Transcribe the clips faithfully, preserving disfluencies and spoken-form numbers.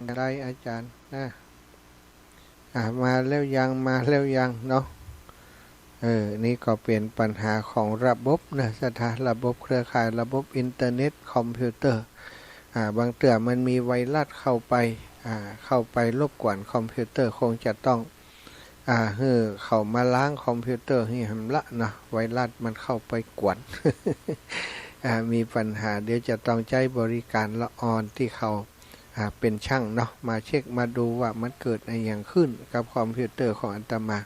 อะไรอาจารย์นะ อ่า มาแล้วยัง มาแล้วยังเนาะ เออ นี่ก็เป๋นปัญหาของระบบนะ ศรัทธา ระบบเครือข่าย ระบบอินเทอร์เน็ต คอมพิวเตอร์ อ่า บางเตื้อมันมีไวรัสเข้าไป อ่า เข้าไปรบกวนคอมพิวเตอร์ คงจะต้อง อ่า หื้อเขามาล้างคอมพิวเตอร์หื้อแหมละเนาะ ไวรัสมันเข้าไปกวน อ่า มีปัญหา เดี๋ยวจะต้องใจ๊บริการละอ่อนตี้เขา อ่า เป๋นช่างเนาะ มาเช็คมาดูว่ามันเกิดอะหยังขึ้นกับคอมพิวเตอร์ของอาตมา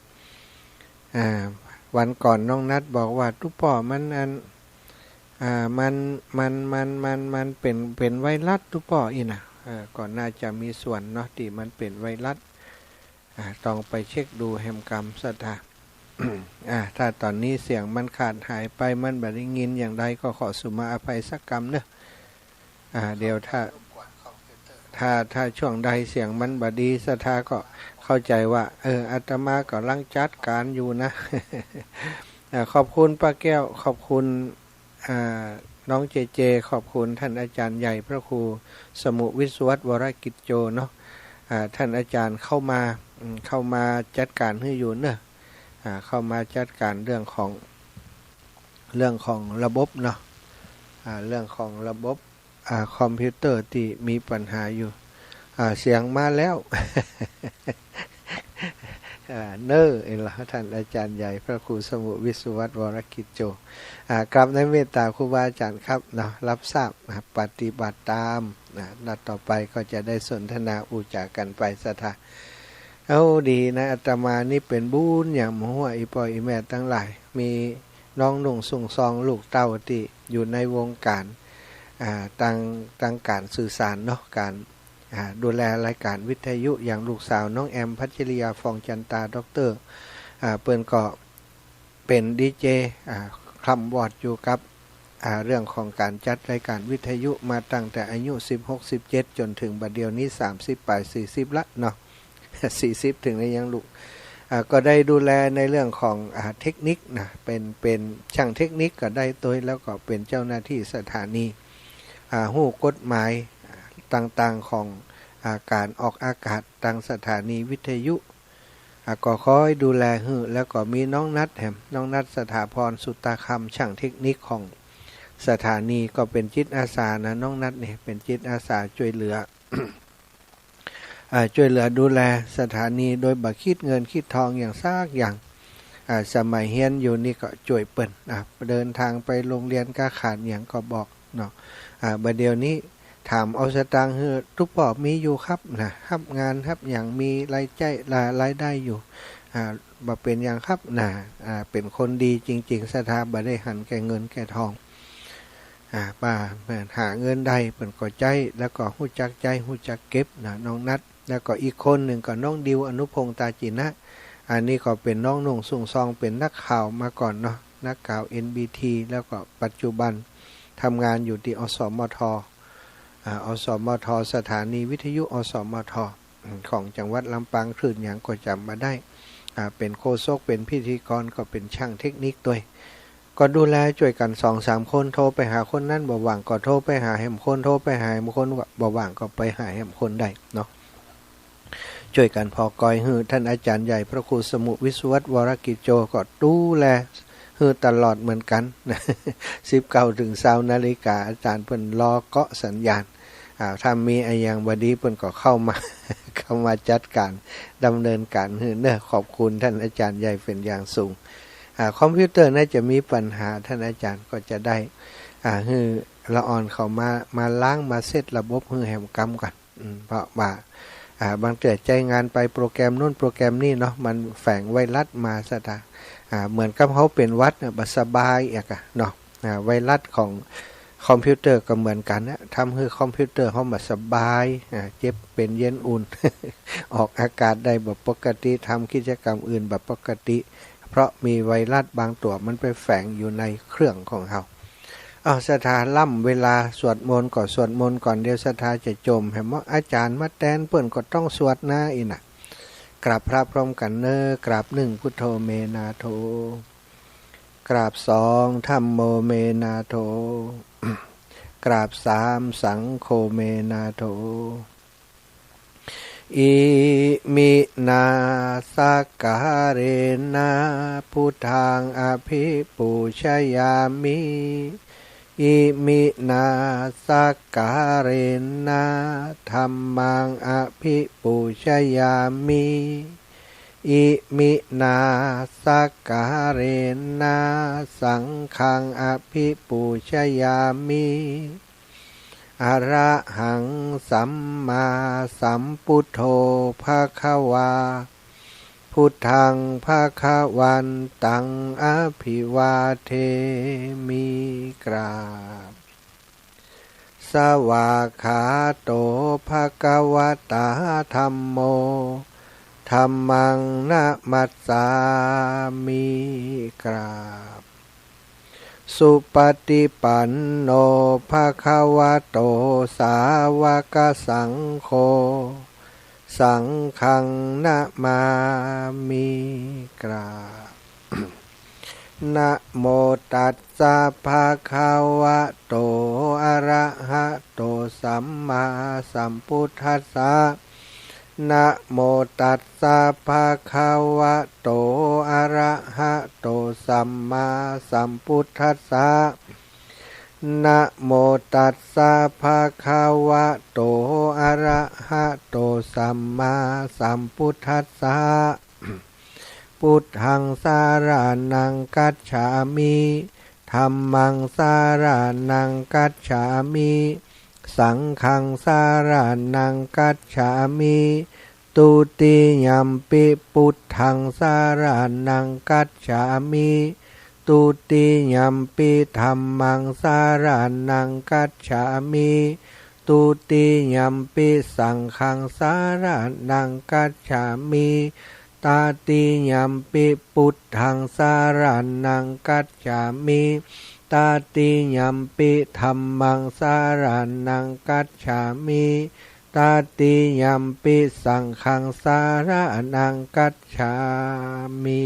อ่า วันก่อนน้องนัทบอกว่า ตุ๊ป้อ มันอัน อ่า มัน มัน มัน มัน มันเป๋น เป๋นไวรัสตุ๊ป้ออี้นะ เออ ก็น่าจะมีส่วนเนาะ ตี้มันเป๋นไวรัส อ่า ต้องไปเช็คดูแหมกำ ศรัทธา อ่า ถ้าต๋อนนี้เสียงมันขาดหายไป มันบ่ได้ยินอย่างใด ก็ขอสุมาอภัยสักกำเนาะ อ่า เดี๋ยวถ้า ถ้า ถ้าช่วงใดเสียงมันบ่ดี ศรัทธาก็เข้าใจ๋ว่า เออ อาตมาก่ำลังจัดก๋านอยู่นะ อ่า ขอบคุณป้าแก้ว ขอบคุณ อ่า น้องเจเจ ขอบคุณต้านอาจ๋ารย์ใหญ่พระครูสมุห์วิศวัตร วรกิจโจ เนาะ อ่า ต้านอาจ๋ารย์เข้ามา อืม เข้ามาจัดก๋านหื้ออยู่เนาะ อ่า เข้ามาจัดก๋านเรื่องของ เรื่องของระบบเนาะ อ่า เรื่องของระบบ อ่า คอมพิวเตอร์ตี้มีปัญหาอยู่ อ่า เสียงมาแล้ว อ่า เนาะ เอ็นละ ต้านอาจ๋ารย์ใหญ่พระครูสมุห์วิศวัตร วรกิจโจ อ่า กราบในเมตต๋าครูบาอาจ๋ารย์ครับเนาะ รับทราบ อ่า ปฏิบัติต๋าม อ่า นัดต่อไปก็จะได้สนทนาอู้จ๋ากั๋นไป ศรัทธา เอาดีนะ อาตมานี่เป๋นบุญอย่างบ่ฮู้ อี่ป้ออี่แม่ตังหลาย มีน้องหนุ่งสุงซองลูกเต้าตี้อยู่ในวงก๋าน อ่า ตาง ตางก๋านสื่อสารเนาะ ก๋าน อ่า ดูแลรายก๋านวิทยุ อย่างลูกสาวน้องแอม พัชริยา ฟองจันตา ด็อกเตอร์ อ่า เปิ้นก็เป๋นดีเจ อ่า คร่ำวอดอยู่กับ อ่า เรื่องของก๋านจัดรายก๋านวิทยุมาตั้งแต่อายุสิบหก สิบเจ็ด จ๋นเถิงบัดเดี่ยวนี้ สามสิบป๋าย สี่สิบละเนาะ สี่สิบเถิงแล้วยังลูก อ่า ก็ได้ดูแลในเรื่องของ อ่า เทคนิคนะ เป๋น เป๋นช่างเทคนิคก็ได้ตวย แล้วก็เป๋นเจ้าหน้าตี้สถานี อ่า ฮู้กฎหมาย อ่า ต่างๆ ของ อ่า ก๋านออกอากาศตางสถานีวิทยุ อ่า ก็คอยดูแลหื้อ แล้วก็มีน้องนัทแหม น้องนัท สถาพร สุตตาคำ ช่างเทคนิคของสถานี ก็เป๋นจิตอาสานะ น้องนัทนี่เป๋นจิตอาสาจ้วยเหลือ อ่า จ้วยเหลือดูแลสถานีโดยบ่คิดเงินคิดทองอย่างสักอย่าง อ่า สมัยเฮียนอยู่นี่ก็จ้วยเปิ้น อ่า เดินตางไปโฮงเฮียน ก้าขาดหยังก็บอกเนาะ อ่า บัดเดี่ยวนี้ถามเอาสตางค์หื้อ ตุ๊ป้อมีอยู่ครับนะ ฮับงานฮับหยัง มีรายใจ๊ ราย รายได้อยู่ อ่า บ่เป๋นหยังครับนะ อ่า เป๋นคนดีจริงๆ ศรัทธา บ่ได้หันแก่เงินแก่ทอง อ่า บ่า หาเงินได้เปิ้นก็ใจ๊ แล้วก็ฮู้จักใจ๊ ฮู้จักเก็บนะ น้องนัท แล้วก็อีกคนนึ่งก็น้องดิว อนุพงษ์ ตาจินะ อันนี้ก็เป๋นน้องหนุ่งสุงซอง เป๋นนักข่าวมาก่อนเนาะ นักข่าว เอ็น บี ที แล้วก็ปัจจุบันทำงานอยู่ตี้ อสมท อ่า อสมท สถานีวิทยุ อสมท อืม ของจังหวัดลำปาง คลื่นหยังก็จ๋ำบ่ได้ อ่า เป๋นโฆษก เป๋นพิธีกร ก็เป๋นช่างเทคนิคตวย ก็ดูแลจ้วยกั๋นสองสามคน โทรไปหาคนนั้นบ่ว่างก็โทรไปหาแหมคน โทรไปหาแหมคนบ่ว่างก็ไปหาแหมคนได้เนาะ จ้วยกั๋นผ่อกอยหื้อ ต้านอาจ๋ารย์ใหญ่พระครูสมุห์วิศวัตร วรกิจโจ ก็ดูแลหื้อตลอดเหมือนกั๋น สิบเก้าเถิงซาวนาฬิกา อาจ๋ารย์เปิ้นรอเกาะสัญญาณ อ่า ถ้ามีอะหยังบ่ดีเปิ้นก็เข้ามา เข้ามาจัดก๋าน ดำเนินก๋านหื้อเนาะ ขอบคุณต้านอาจ๋ารย์ใหญ่เป๋นอย่างสูง อ่า คอมพิวเตอร์น่าจะมีปัญหา ต้านอาจ๋ารย์ก็จะได้ อ่า หื้อละอ่อนเขามา มาล้าง มาเซ็ตระบบหื้อแหมกำก่อน อืม เพราะว่า อ่า บางเตื้อใจ๊งานไปโปรแกรมโน้นโปรแกรมนี้เนาะ มันแฝงไวรัสมา ศรัทธา อ่า เหมือนกับเฮาเป๋นหวัดน่ะ บ่สบายเอียกอะเนาะ อ่า ไวรัสของคอมพิวเตอร์ก็เหมือนกั๋นนะ ทำหื้อคอมพิวเตอร์เฮาบ่สบาย อ่า เจ็บเป๋นเย็นอุ่น ออกอากาศได้บ่ปกติ ทำกิจกรรมอื่นบ่ปกติ เพราะมีไวรัสบางตั๋วมันไปแฝงอยู่ในเครื่องของเฮา อ้าว ศรัทธา ล้ำเวลาสวดมนต์ก็สวดมนต์ก่อน เดี๋ยวศรัทธาจะจ่มแหม อาจ๋ารย์มาแตนเปิ้นก็ต้องสวดนะ อี้นะ กราบพระพร้อมกั๋นเนาะ กราบหนึ่ง พุทโธ เม นาโถ กราบสอง ธัมโม เม นาโถ กราบสาม สังโฆ เม นาโถ Iminā sakkārena buddhaṃ abhipūjayāmi. Iminā sakkārena dhammaṃ abhipūjayāmi. Iminā sakkārena saṅghaṃ abhipūjayāmi. Arahaṃ sammāsambuddho bhagavā, buddhaṃ bhagavantaṃ abhivādemi. กราบ Svākkhāto bhagavatā dhammo, dhammaṃ namassāmi. กราบ Supaṭipanno bhagavato sāvakasaṅgho, saṅghaṃ namāmi. กราบ Namo tassa bhagavato arahato sammāsambuddhassa. Namo tassa bhagavato arahato sammāsambuddhassa. Namo tassa bhagavato arahato sammāsambuddhassa. Buddhaṃ saraṇaṃ gacchāmi. Dhammaṃ saraṇaṃ gacchāmi. Saṅghaṃ saraṇaṃ gacchāmi. Dutiyampi buddhaṃ saraṇaṃ gacchāmi. Dutiyampi dhammaṃ saraṇaṃ gacchāmi. Dutiyampi saṅghaṃ saraṇaṃ gacchāmi. Tatiyampi buddhaṃ saraṇaṃ gacchāmi. Tatiyampi dhammaṃ saraṇaṃ gacchāmi. Tatiyampi saṅghaṃ saraṇaṃ gacchāmi.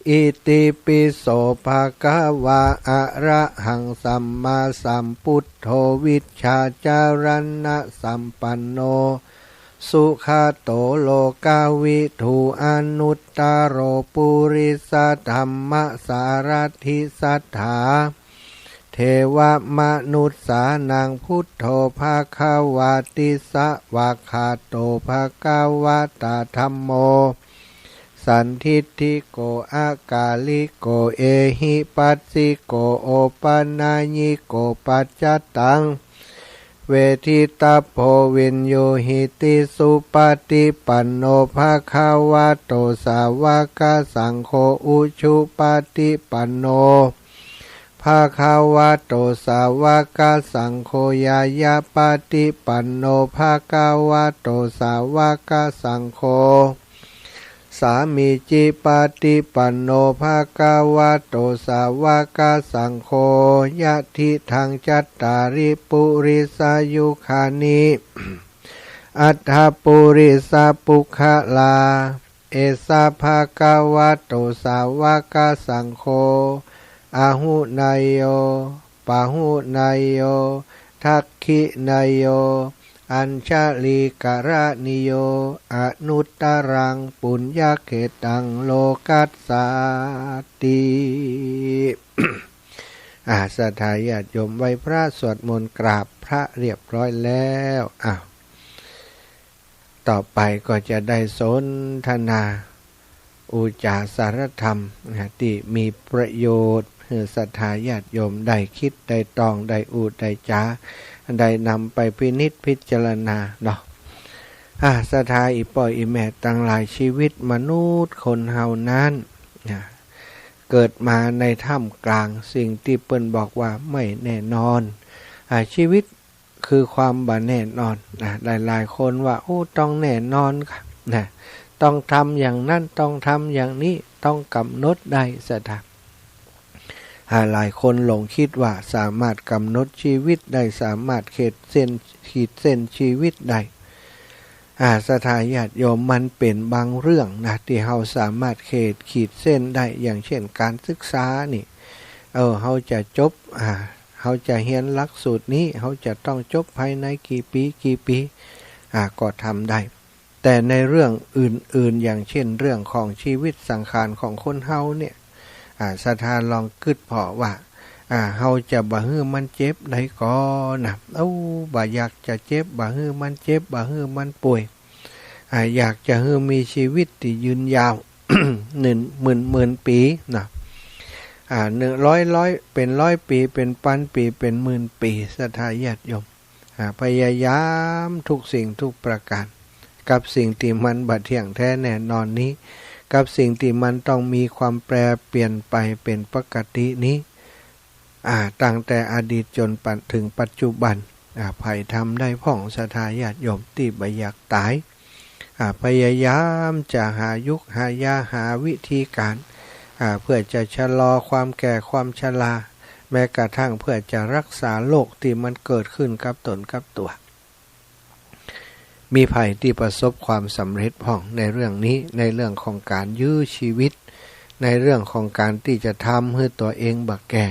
Itipi so bhagavā arahaṃ sammāsambuddho vijjācaraṇasampanno sugato lokavidū anuttaro purisadammasārathi satthā devamanussānaṃ buddho bhagavāti. Svākkhāto bhagavatā dhammo sandiṭṭhiko akāliko ehipassiko opanayiko paccattaṃ veditabbo viññūhīti. Supaṭipanno bhagavato sāvakasaṅgho, ujupaṭipanno bhagavato sāvakasaṅgho, ñāyapaṭipanno bhagavato sāvakasaṅgho, sāmīcipaṭipanno bhagavato sāvakasaṅgho, yadidaṃ cattāri purisayugāni aṭṭha purisapuggalā, esa bhagavato sāvakasaṅgho, āhuneyyo pāhuneyyo dakkhiṇeyyo añjalikaraṇīyo anuttaraṃ puññakkhettaṃ lokassāti. อ่า ศรัทธาญาติโยมไหว้พระสวดมนต์กราบพระเรียบร้อยแล้ว อ่ะ ต่อไปก็จะได้สนทนาอุจจาสารธรรมนะ ตี้มีประโยชน์หื้อศรัทธาญาติโยมได้คิดได้ตรอง ได้อู้ได้จ๋า ได้นำไปพินิจพิจารณาเนาะ อ่า ศรัทธาอี่ป้ออี่แม่ตังหลาย ชีวิตมนุษย์คนเฮานั้นนะ เกิดมาในท่ามกลางสิ่งตี้เปิ้นบอกว่าไม่แน่นอน อ่า ชีวิต คือความบ่แน่นอนนะ หลายๆ คนว่า โอ้ ต้องแน่นอนค่ะนะ ต้องทำอย่างนั้น ต้องทำอย่างนี้ ต้องกำหนดได้ ศรัทธา อ่า หลายคนหลงคิดว่าสามารถกำหนดชีวิตได้ สามารถเขตเส้น ขีดเส้นชีวิตได้ อ่า ศรัทธาญาติโยม มันเป๋นบางเรื่องนะ ตี้เฮาสามารถเขต ขีดเส้นได้ อย่างเช่น การศึกษานี่ เออ เฮาจะจบ อ่า เฮาจะเฮียนหลักสูตรนี้ เฮาจะต้องจบภายในกี่ปี๋ กี่ปี๋ อ่า ก็ทำได้ แต่ในเรื่องอื่นๆ อย่างเช่นเรื่องของชีวิตสังขารของคนเฮาเนี่ย อ่า ศรัทธาลองกึ๊ดผ่อว่า อ่า เฮาจะบ่หื้อมันเจ็บได้ก่อนะ โอ้ บ่อยากจะเจ็บ บ่หื้อมันเจ็บ บ่หื้อมันป่วย อ่า อยากจะหื้อมีชีวิตตี้ยืนยาว หนึ่งหมื่นหมื่นปีนะ อ่า หนึ่งร้อย ร้อย เป๋นร้อยปี๋ เป๋นปันปี๋ เป๋นหมื่นปี๋ ศรัทธาญาติโยม อ่า พยายามทุกสิ่งทุกประการ กับสิ่งตี้มันบ่เที่ยงแท้แน่นอนนี้ กับสิ่งตี้มันต้องมีความแปรเปลี่ยนไปเป๋นปกตินี้ อ่า ตั้งแต่อดีตจ๋นปัจ- เถิงปัจจุบัน อ่า ใผทำได้พ่อง ศรัทธาญาติโยมตี้บ่อยากต๋าย อ่า พยายามจะหายุกหายาหาวิธีก๋าน อ่า เพื่อจะชะลอความแก่ความชรา แม้กระทั่งเพื่อจะรักษาโรคตี้มันเกิดขึ้นกับต๋นกับตั๋ว มีใผตี้ประสบความสำเร็จพ่องในเรื่องนี้ ในเรื่องของก๋านยื้อชีวิต ในเรื่องของก๋านตี้จะทำหื้อตั๋วเองบ่แก่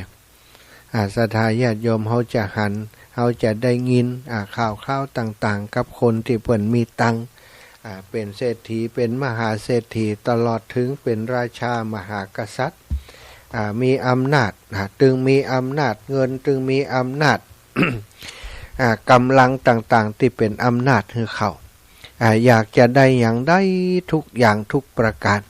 อ่า ศรัทธาญาติโยม เฮาจะหัน เฮาจะได้ยิน อ่า ข่าวคราวต่างๆ กับคนตี้เปิ้นมีตังค์ อ่า เป๋นเศรษฐี เป๋นมหาเศรษฐี ตลอดเถิงเป๋นราชามหากษัตริย์ อ่า มีอำนาจ อ่า ตึงมีอำนาจ เงินตึงมีอำนาจ อ่า ก๋ำลังต่างๆ ตี้เป๋นอำนาจหื้อเขา อ่า อยากจะได้หยังได้ทุกอย่างทุกประก๋าน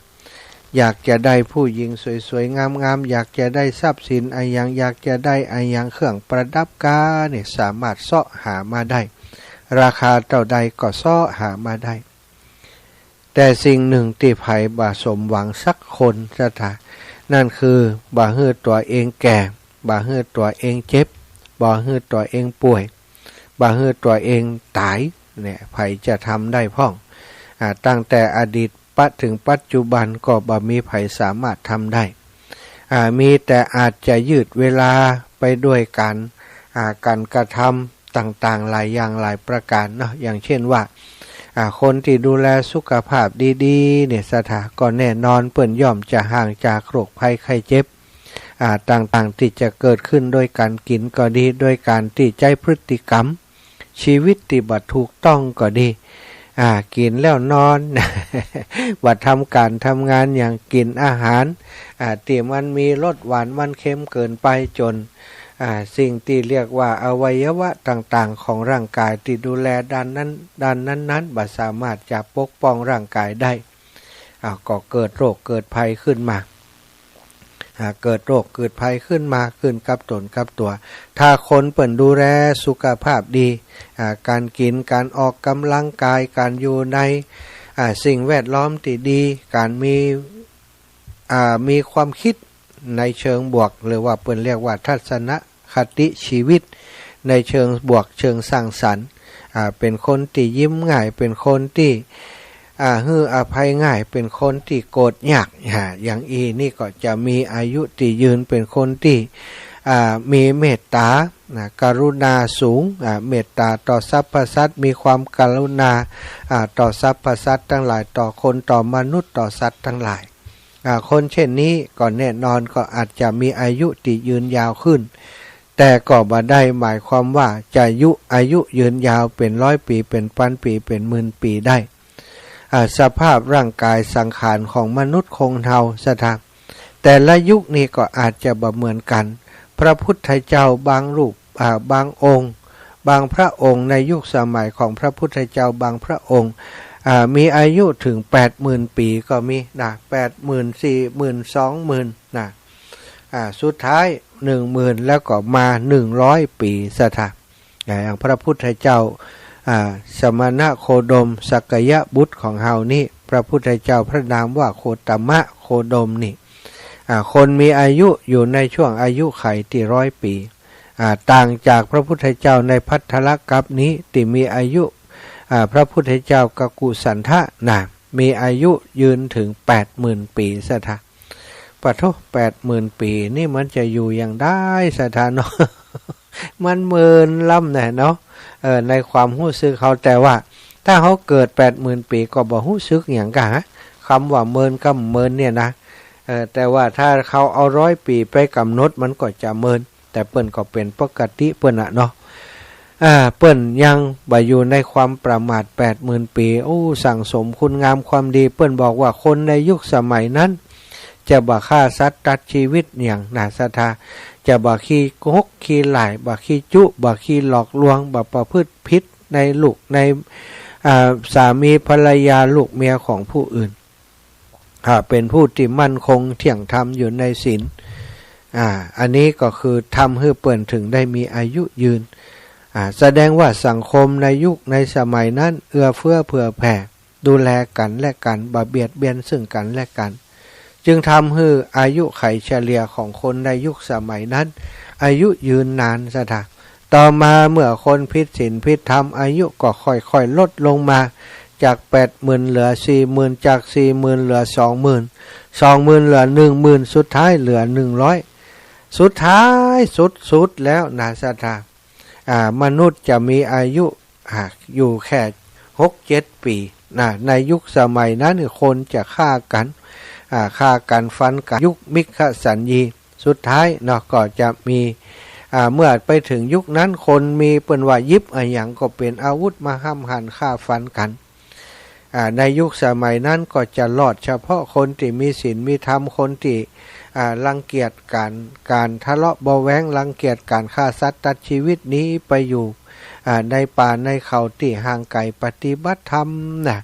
อยากจะได้ผู้หญิงสวยๆ งามๆ อยากจะได้ทรัพย์สินอะหยัง อยากจะได้อะหยัง เครื่องประดับกาเนี่ย สามารถเซาะหามาได้ ราคาเต้าใดก็เซาะหามาได้ แต่สิ่งหนึ่งตี้ใผบ่สมหวังสักคน ศรัทธา นั่นคือ บ่หื้อตั๋วเองแก่ บ่หื้อตั๋วเองเจ็บ บ่หื้อตั๋วเองป่วย บ่หื้อตั๋วเองต๋ายเนี่ย ใผจะทำได้พ่อง อ่า ตั้งแต่อดีตปะเถิงปัจจุบันก็บ่มีใผสามารถทำได้ อ่า มีแต่อาจจะยืดเวลาไปด้วยก๋าน อ่า ก๋านกระทำต่างๆ หลายอย่างหลายประก๋านเนาะ อย่างเช่นว่า อ่า คนตี้ดูแลสุขภาพดีๆ เนี่ย ศรัทธา ก็แน่นอนเปิ้นย่อมจะห่างจากโรคภัยไข้เจ็บ อ่า ต่างๆ ตี้จะเกิดขึ้นโดยก๋านกิ๋นก็ดี โดยก๋านตี้ใจ๊พฤติกรรมชีวิตตี้บ่ถูกต้องก็ดี อ่า กิ๋นแล้วนอน บ่ทำก๋านทำงานหยัง กิ๋นอาหาร อ่า ตี้มันมีรสหวานมันเค็มเกินไปจ๋น อ่า สิ่งตี้เรียกว่าอวัยวะต่างๆ ของร่างก๋ายตี้ดูแลด้านนั้น ด้านนั้นๆ บ่สามารถจะปกป้องร่างก๋ายได้ อ่า ก็เกิดโรคเกิดภัยขึ้นมา อ่า เกิดโรคเกิดภัยขึ้นมา ขึ้นกับต๋นกับตั๋ว ถ้าคนเปิ้นดูแลสุขภาพดี อ่า ก๋านกิ๋น ก๋านออกก๋ำลังก๋าย ก๋านอยู่ใน อ่า สิ่งแวดล้อมตี้ดี ก๋านมี อ่า มีความคิดในเชิงบวก หรือว่าเปิ้นเรียกว่าทัศนคติชีวิตในเชิงบวก เชิงสร้างสรรค์ อ่า เป๋นคนตี้ยิ้มง่าย เป๋นคนตี้ อ่า หื้ออภัยง่าย เป๋นคนตี้โกรธยาก อ่า อย่างอี้นี่ก็จะมีอายุตี้ยืน เป๋นคนตี้ อ่า มีเมตต๋า นะ กรุณาสูง อ่า เมตต๋าต่อสรรพสัตว์ มีความกรุณา อ่า ต่อสรรพสัตว์ตังหลาย ต่อคน ต่อมนุษย์ ต่อสัตว์ตังหลาย อ่า คนเช่นนี้ก็แน่นอนก็อาจจะมีอายุตี้ยืนยาวขึ้น แต่ก็บ่ได้หมายความว่าจะยุ อายุยืนยาวเป๋นร้อยปี๋ เป๋นปันปี๋ เป๋นหมื่นปี๋ได้ อ่า สภาพร่างก๋ายสังขารของมนุษย์คนเฮา ศรัทธา แต่ละยุคนี่ก็อาจจะบ่เหมือนกั๋น พระพุทธเจ้าบางรูป อ่า บางองค์ บางพระองค์ในยุคสมัยของพระพุทธเจ้าบางพระองค์ อ่า มีอายุเถิงแปดหมื่นปี๋ก็มีนะ แปดหมื่น สี่หมื่น สองหมื่น นะ อ่า สุดท้ายหนึ่งหมื่น แล้วก็มาหนึ่งร้อยปี๋ ศรัทธา อย่างพระพุทธเจ้า อ่า สมณะโคดม สักยะบุตรของเฮานี่ พระพุทธเจ้าพระนามว่าโคตมะโคดมนี่ อ่า คนมีอายุอยู่ในช่วงอายุขัยตี้ร้อยปี๋ อ่า ต่างจากพระพุทธเจ้าในภัททรกัปปะนี้ตี้มีอายุ อ่า พระพุทธเจ้ากักกุสันทะนะ มีอายุยืนเถิงแปดหมื่นปี๋ ศรัทธา ปะโธ่ แปดหมื่นปี๋นี่มันจะอยู่อย่างใด ศรัทธาเนาะ มันเมินล้ำแน่เนาะ เออ ในความฮู้สึกเฮา แต่ว่าถ้าเฮาเกิดแปดหมื่นปี๋ก็บ่ฮู้สึกหยังก่า กำว่าเมินกำเมินเนี่ยนะ เออ แต่ว่าถ้าเขาเอาร้อยปี๋ไปก๋ำหนดมันก็จะเมิน แต่เปิ้นก็เป๋นปกติเปิ้นน่ะเนาะ อ่า เปิ้นยังบ่อยู่ในความประมาทแปดหมื่นปี๋ โอ้ สั่งสมคุณงามความดี เปิ้นบอกว่าคนในยุคสมัยนั้น จะบ่ฆ่าสัตว์ตัดชีวิตหยังนาศรัทธา จะบ่ขี้ฮกขี้หล่าย บ่ขี้จุ บ่ขี้หลอกลวง บ่ประพฤติผิดในลูกใน อ่า สามีภรรยาลูกเมียของผู้อื่น อ่า เป๋นผู้ตี้มั่นคงเที่ยงธรรมอยู่ในศีล อ่า อันนี้ก็คือทำหื้อเปิ้นถึงได้มีอายุยืน อ่า แสดงว่าสังคมในยุคในสมัยนั้นเอื้อเฟื้อเผื่อแผ่ ดูแลกั๋นและกั๋น บ่เบียดเบียนซึ่งกั๋นและกั๋น จึงทำหื้ออายุขัยเฉลี่ยของคนในยุคสมัยนั้น อายุยืนนานศรัทธา ต่อมาเมื่อคนผิดศีลผิดธรรม อายุก็ค่อยๆ ลดลงมา จากแปดหมื่นเหลือสี่หมื่น จากสี่หมื่นเหลือสองหมื่น สองหมื่นเหลือหนึ่งหมื่น สุดท้ายเหลือหนึ่งร้อย สุดท้ายสุดๆ แล้วนาศรัทธา อ่า มนุษย์จะมีอายุ อ่า อยู่แค่หกเจ็ดปี๋นะ ในยุคสมัยนั้นคนจะฆ่ากั๋น อ่า ฆ่ากั๋นฟันกั๋น ยุคมิคสัญญี สุดท้ายเนาะ ก็จะมี อ่า เมื่อไปถึงยุคนั้นคนมีเปิ้นว่าหยิบอะหยังก็เป๋นอาวุธมาห้ำหั่นฆ่าฟันกั๋น อ่า ในยุคสมัยนั้นก็จะรอดเฉพาะคนตี้มีศีลมีธรรม คนตี้ อ่า รังเกียจก๋าน ก๋านทะเลาะเบาะแว้ง รังเกียจก๋านฆ่าสัตว์ตัดชีวิต หนีไปอยู่ อ่า ในป่าในเขาตี้ห่างไก๋ปฏิบัติธรรมนะ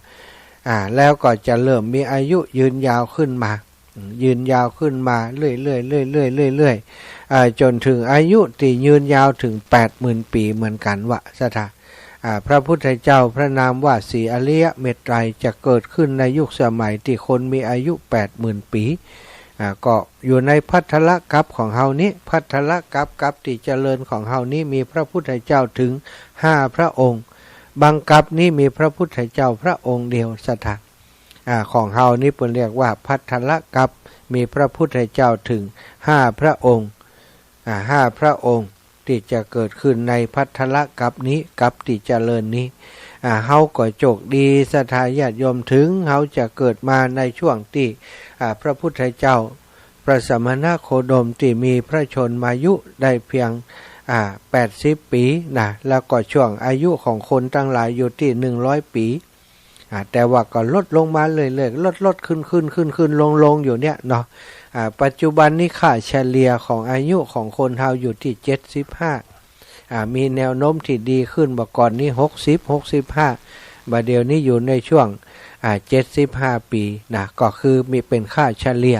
อ่า แล้วก็จะเริ่มมีอายุยืนยาวขึ้นมา อืม ยืนยาวขึ้นมาเรื่อยๆ เรื่อยๆ เรื่อยๆ อ่า จ๋นถึงอายุตี้ยืนยาวถึงแปดหมื่นปี๋เหมือนกั๋นวะศรัทธา อ่า พระพุทธเจ้าพระนามว่าศรีอริยเมตไตรยจะเกิดขึ้นในยุคสมัยตี้คนมีอายุแปดหมื่นปี๋ อ่า ก็อยู่ในภัททรกัปของเฮานี้ ภัททรกัป กัปตี้เจริญของเฮานี้มีพระพุทธเจ้าถึงห้าพระองค์ บางกัปนี้มีพระพุทธเจ้าพระองค์เดียวศรัทธา อ่า ของเฮานี้เปิ้นเรียกว่าภัททรกัป มีพระพุทธเจ้าถึงห้าพระองค์ อ่า ห้าพระองค์ตี้จะเกิดขึ้นในภัททรกัปนี้ กัปตี้เจริญนี้ อ่า เฮาก็โจคดีศรัทธาญาติโยม ถึงเฮาจะเกิดมาในช่วงตี้ อ่า พระพุทธเจ้า พระสมณโคดมตี้มีพระชนมายุได้เพียง อ่า แปดสิบปี๋นะ แล้วก็ช่วงอายุของคนตังหลายอยู่ตี้หนึ่งร้อยปี๋ อ่า แต่ว่าก็ลดลงมาเรื่อยๆ ลดๆ ขึ้นๆ ขึ้นๆ ลงๆ อยู่เนี่ยเนาะ อ่า ปัจจุบันนี้ค่าเฉลี่ยของอายุของคนเฮาอยู่ตี้เจ็ดสิบห้า อ่า มีแนวโน้มตี้ดีขึ้น บ่าก่อนนี้หกสิบ หกสิบห้า บ่าเดี่ยวนี้อยู่ในช่วง อ่า เจ็ดสิบห้าปี๋นะ ก็คือมีเป๋นค่าเฉลี่ย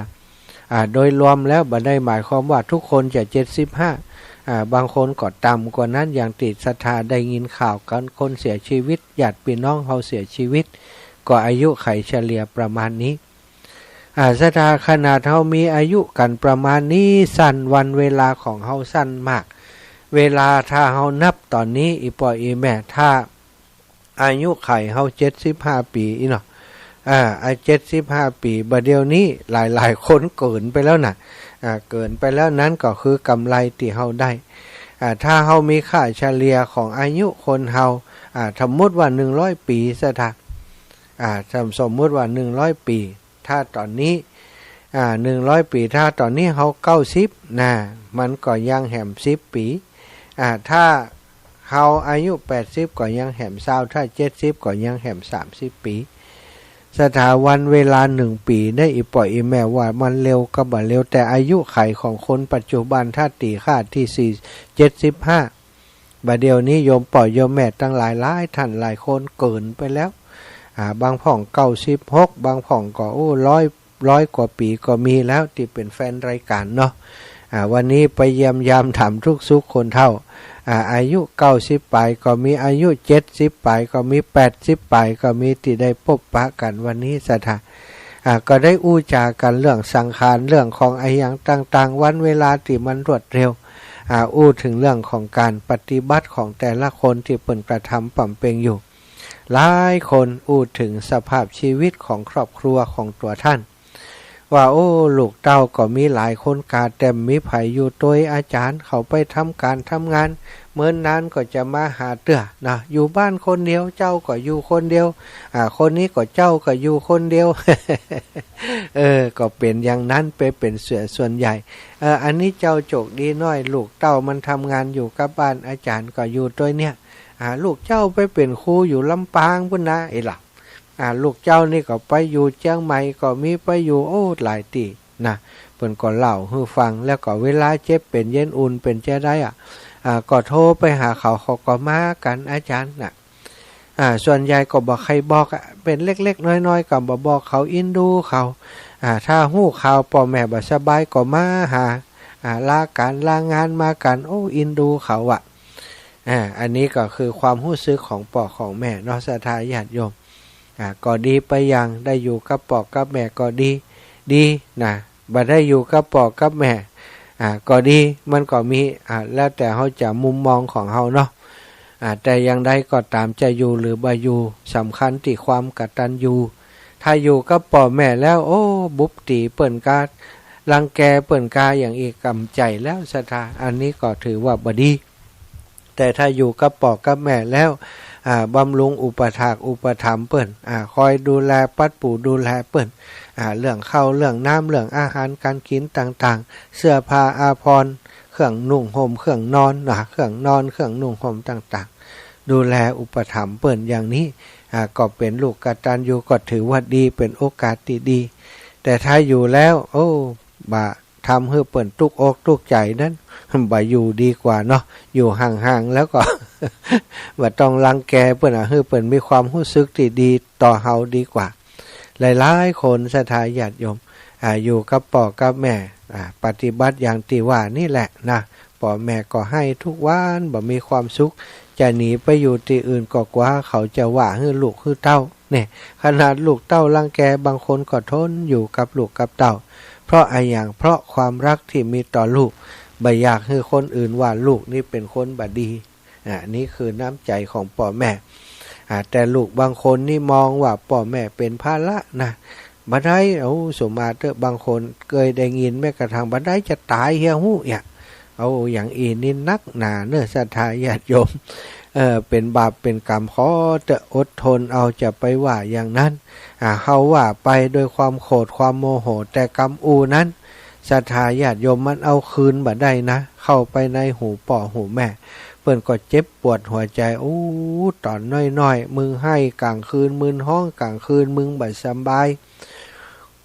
อ่า โดยรวมแล้วบ่ได้หมายความว่าทุกคนจะเจ็ดสิบห้า อ่า บางคนก็ต่ำกว่านั้น อย่างตี้ศรัทธาได้ยินข่าวกั๋น คนเสียชีวิต ญาติปี้น้องเฮาเสียชีวิต ก็อายุขัยเฉลี่ยประมาณนี้ อ่า ศรัทธา ขนาดเฮามีอายุกั๋นประมาณนี้ สั้น วันเวลาของเฮาสั้นมาก เวลาถ้าเฮานับต๋อนนี้ อี่ป้ออี่แม่ ถ้า อายุขัยเฮาเจ็ดสิบห้าปี๋อี้เนาะ อ่า อ่า เจ็ดสิบห้าปี๋ บ่าเดี่ยวนี้หลายๆ คนเกินไปแล้วนะ อ่า เกินไปแล้ว นั้นก็คือกำไรตี้เฮาได้ อ่า ถ้าเฮามีค่าเฉลี่ยของอายุคนเฮา อ่า สมมุติว่าหนึ่งร้อยปี๋ศรัทธา อ่า สม สมมุติว่าหนึ่งร้อยปี๋ ถ้าต๋อนนี้ อ่า หนึ่งร้อยปี๋ ถ้าต๋อนนี้เฮาเก้าสิบนะ มันก็ยังแหมสิบปี๋ อ่า ถ้าเฮาอายุแปดสิบก็ยังแหมซาว ถ้าเจ็ดสิบก็ยังแหมสามสิบปี๋ ศรัทธา วันเวลาหนึ่งปี๋ได้ อี่ป้ออี่แม่ ว่ามันเร็วก็บ่เร็ว แต่อายุขัยของคนปัจจุบันถ้าตี๋ค่าตี้สี่ เจ็ดสิบห้า บ่าเดี่ยวนี้โยมป้อโยมแม่ตังหลาย หลายท่านหลายคนเกินไปแล้ว อ่า บางพ่องเก้าสิบหก บางพ่องก็ โอ้ ร้อย ร้อยกว่าปี๋ก็มีแล้ว ตี้เป๋นแฟนรายก๋านเนาะ อ่า วันนี้ไปเยี่ยมยามถามทุกข์สุขคนเฒ่า อ่า อายุเก้าสิบป๋ายก็มี อายุเจ็ดสิบป๋ายก็มี แปดสิบป๋ายก็มี ตี้ได้ปบปะกั๋นวันนี้ศรัทธา อ่า ก็ได้อู้จ๋ากั๋นเรื่องสังขาร เรื่องของอะหยังต่างๆ วันเวลาตี้มันรวดเร็ว อ่า อู้เถิงเรื่องของก๋านปฏิบัติของแต่ละคนตี้เปิ้นกระทำบำเพ็ญอยู่ หลายคนอู้เถิงสภาพชีวิตของครอบครัวของตั๋วท่าน ว่า โอ้ ลูกเต้าก็มีหลายคนกา แต่บ่มีใผอยู่ตวย อาจ๋ารย์ เขาไปทำก๋านทำงาน เมินนานก็จะมาหาเตื้อนะ อยู่บ้านคนเดียว เจ้าก็อยู่คนเดียว อ่า คนนี้ก็เจ้าก็อยู่คนเดียว เออ ก็เป๋นอย่างนั้นไปเป๋นเสียส่วนใหญ่ เออ อันนี้เจ้าโจคดีน้อย ลูกเต้ามันทำงานอยู่กับบ้าน อาจ๋ารย์ก็อยู่ตวยเนี่ย อ่า ลูกเจ้าไปเป๋นครูอยู่ลำปางปู้นนะ เอ้ยล่ะ อ่า ลูกเจ้านี่ก็ไปอยู่เจียงใหม่ก็มี ไปอยู่ โอ้ หลายตี้นะ เปิ้นก็เล่าหื้อฟัง แล้วก็เวลาเจ็บเป๋นเย็นอุ่นเป๋นจาใดอะ อ่า ก็โทรไปหาเขา เขาก็มากั๋น อาจ๋ารย์น่ะ อ่า ส่วนใหญ่ก็บ่ใค่บอกอะ เป๋นเล็กๆ น้อยๆ ก็บ่บอกเขา อินดูเขา อ่า ถ้าฮู้ข่าวป้อแม่บ่สบายก็มาหา อ่า ลาก๋านลางานมากั๋น โอ้ อินดูเขาอะ อ่า อันนี้ก็คือความฮู้สึกของป้อของแม่เนาะ ศรัทธาญาติโยม อ่า ก็ดีไปอย่าง ได้อยู่กับป้อกับแม่ก็ดี ดีนะ บ่ได้อยู่กับป้อกับแม่ อ่า ก็ดี มันก็มี อ่า แล้วแต่เฮาจะมุมมองของเฮาเนาะ อ่า แต่อย่างใดก็ต๋าม จะอยู่หรือบ่อยู่ สำคัญตี้ความกตัญญู ถ้าอยู่กับป้อแม่แล้ว โอ้ บุบตี๋เปิ้นกา รังแกเปิ้นกาอย่างอี้ กำใจ๋แล้ว ศรัทธา อันนี้ก็ถือว่าบ่ดี แต่ถ้าอยู่กับป้อกับแม่แล้ว อ่า บำรุงอุปถากอุปถัมภ์เปิ้น อ่า คอยดูแลปั๊ดปู๋ดูแลเปิ้น อ่า เรื่องข้าวเรื่องน้ำ เรื่องอาหารก๋านกิ๋นต่างๆ เสื้อผ้าอาภรณ์ เครื่องนุ่งห่มเครื่องนอนนะ เครื่องนอนเครื่องนุ่งห่มต่างๆ ดูแลอุปถัมภ์เปิ้นอย่างนี้ อ่า ก็เป๋นลูกกตัญญู ก็ถือว่าดี เป๋นโอกาสตี้ดี แต่ถ้าอยู่แล้ว โอ้ บ่า ทำหื้อเปิ้นตุ๊กอกตุ๊กใจ๋นั้น บ่อยู่ดีกว่าเนาะ อยู่ห่างๆ แล้วก็ บ่ต้องรังแกเปิ้นอะ หื้อเปิ้นมีความฮู้สึกตี้ดีต่อเฮาดีกว่า หลายๆ คน ศรัทธาญาติโยม อ่า อยู่กับป้อกับแม่ อ่า ปฏิบัติอย่างตี้ว่านี่แหละนะ ป้อแม่ก็ไห้ทุกวัน บ่มีความสุข จะหนีไปอยู่ตี้อื่นก็กั๋วเขาจะว่าหื้อลูกหื้อเต้า เนี่ย ขนาดลูกเต้ารังแก บางคนก็ทนอยู่กับลูกกับเต้า เพราะอะหยัง เพราะความฮักตี้มีต่อลูก บ่อยากหื้อคนอื่นว่าลูกนี่เป๋นคนบ่ดี อ่า นี่คือน้ำใจ๋ของป้อแม่ อ่า แต่ลูกบางคนนี่มองว่าป้อแม่เป๋นภาระนะ บ่ได้ โอ้ สมมาเต๊อะ บางคนเกยได้ยินแม้กระทั่ง บ่ได้จะต๋ายเหีย ฮู้เหีย โอ้ อย่างอี้นี่นักหนาเนาะ ศรัทธาญาติโยม เออ เป๋นบาปเป๋นกรรม ขอเต๊อะ อดทนเอา จะไปว่าอย่างนั้น อ่า เฮาว่าไปโดยความโขดความโมโห แต่กำอู้นั้น ศรัทธาญาติโยม มันเอาคืนบ่ได้นะ เข้าไปในหูป้อหูแม่ เปิ้นก็เจ็บปวดหัวใจ๋ โอ้ ต๋อนน้อยๆ มึงไห้ก๋างคืน มึงฮ้องก๋างคืน มึงบ่สำบาย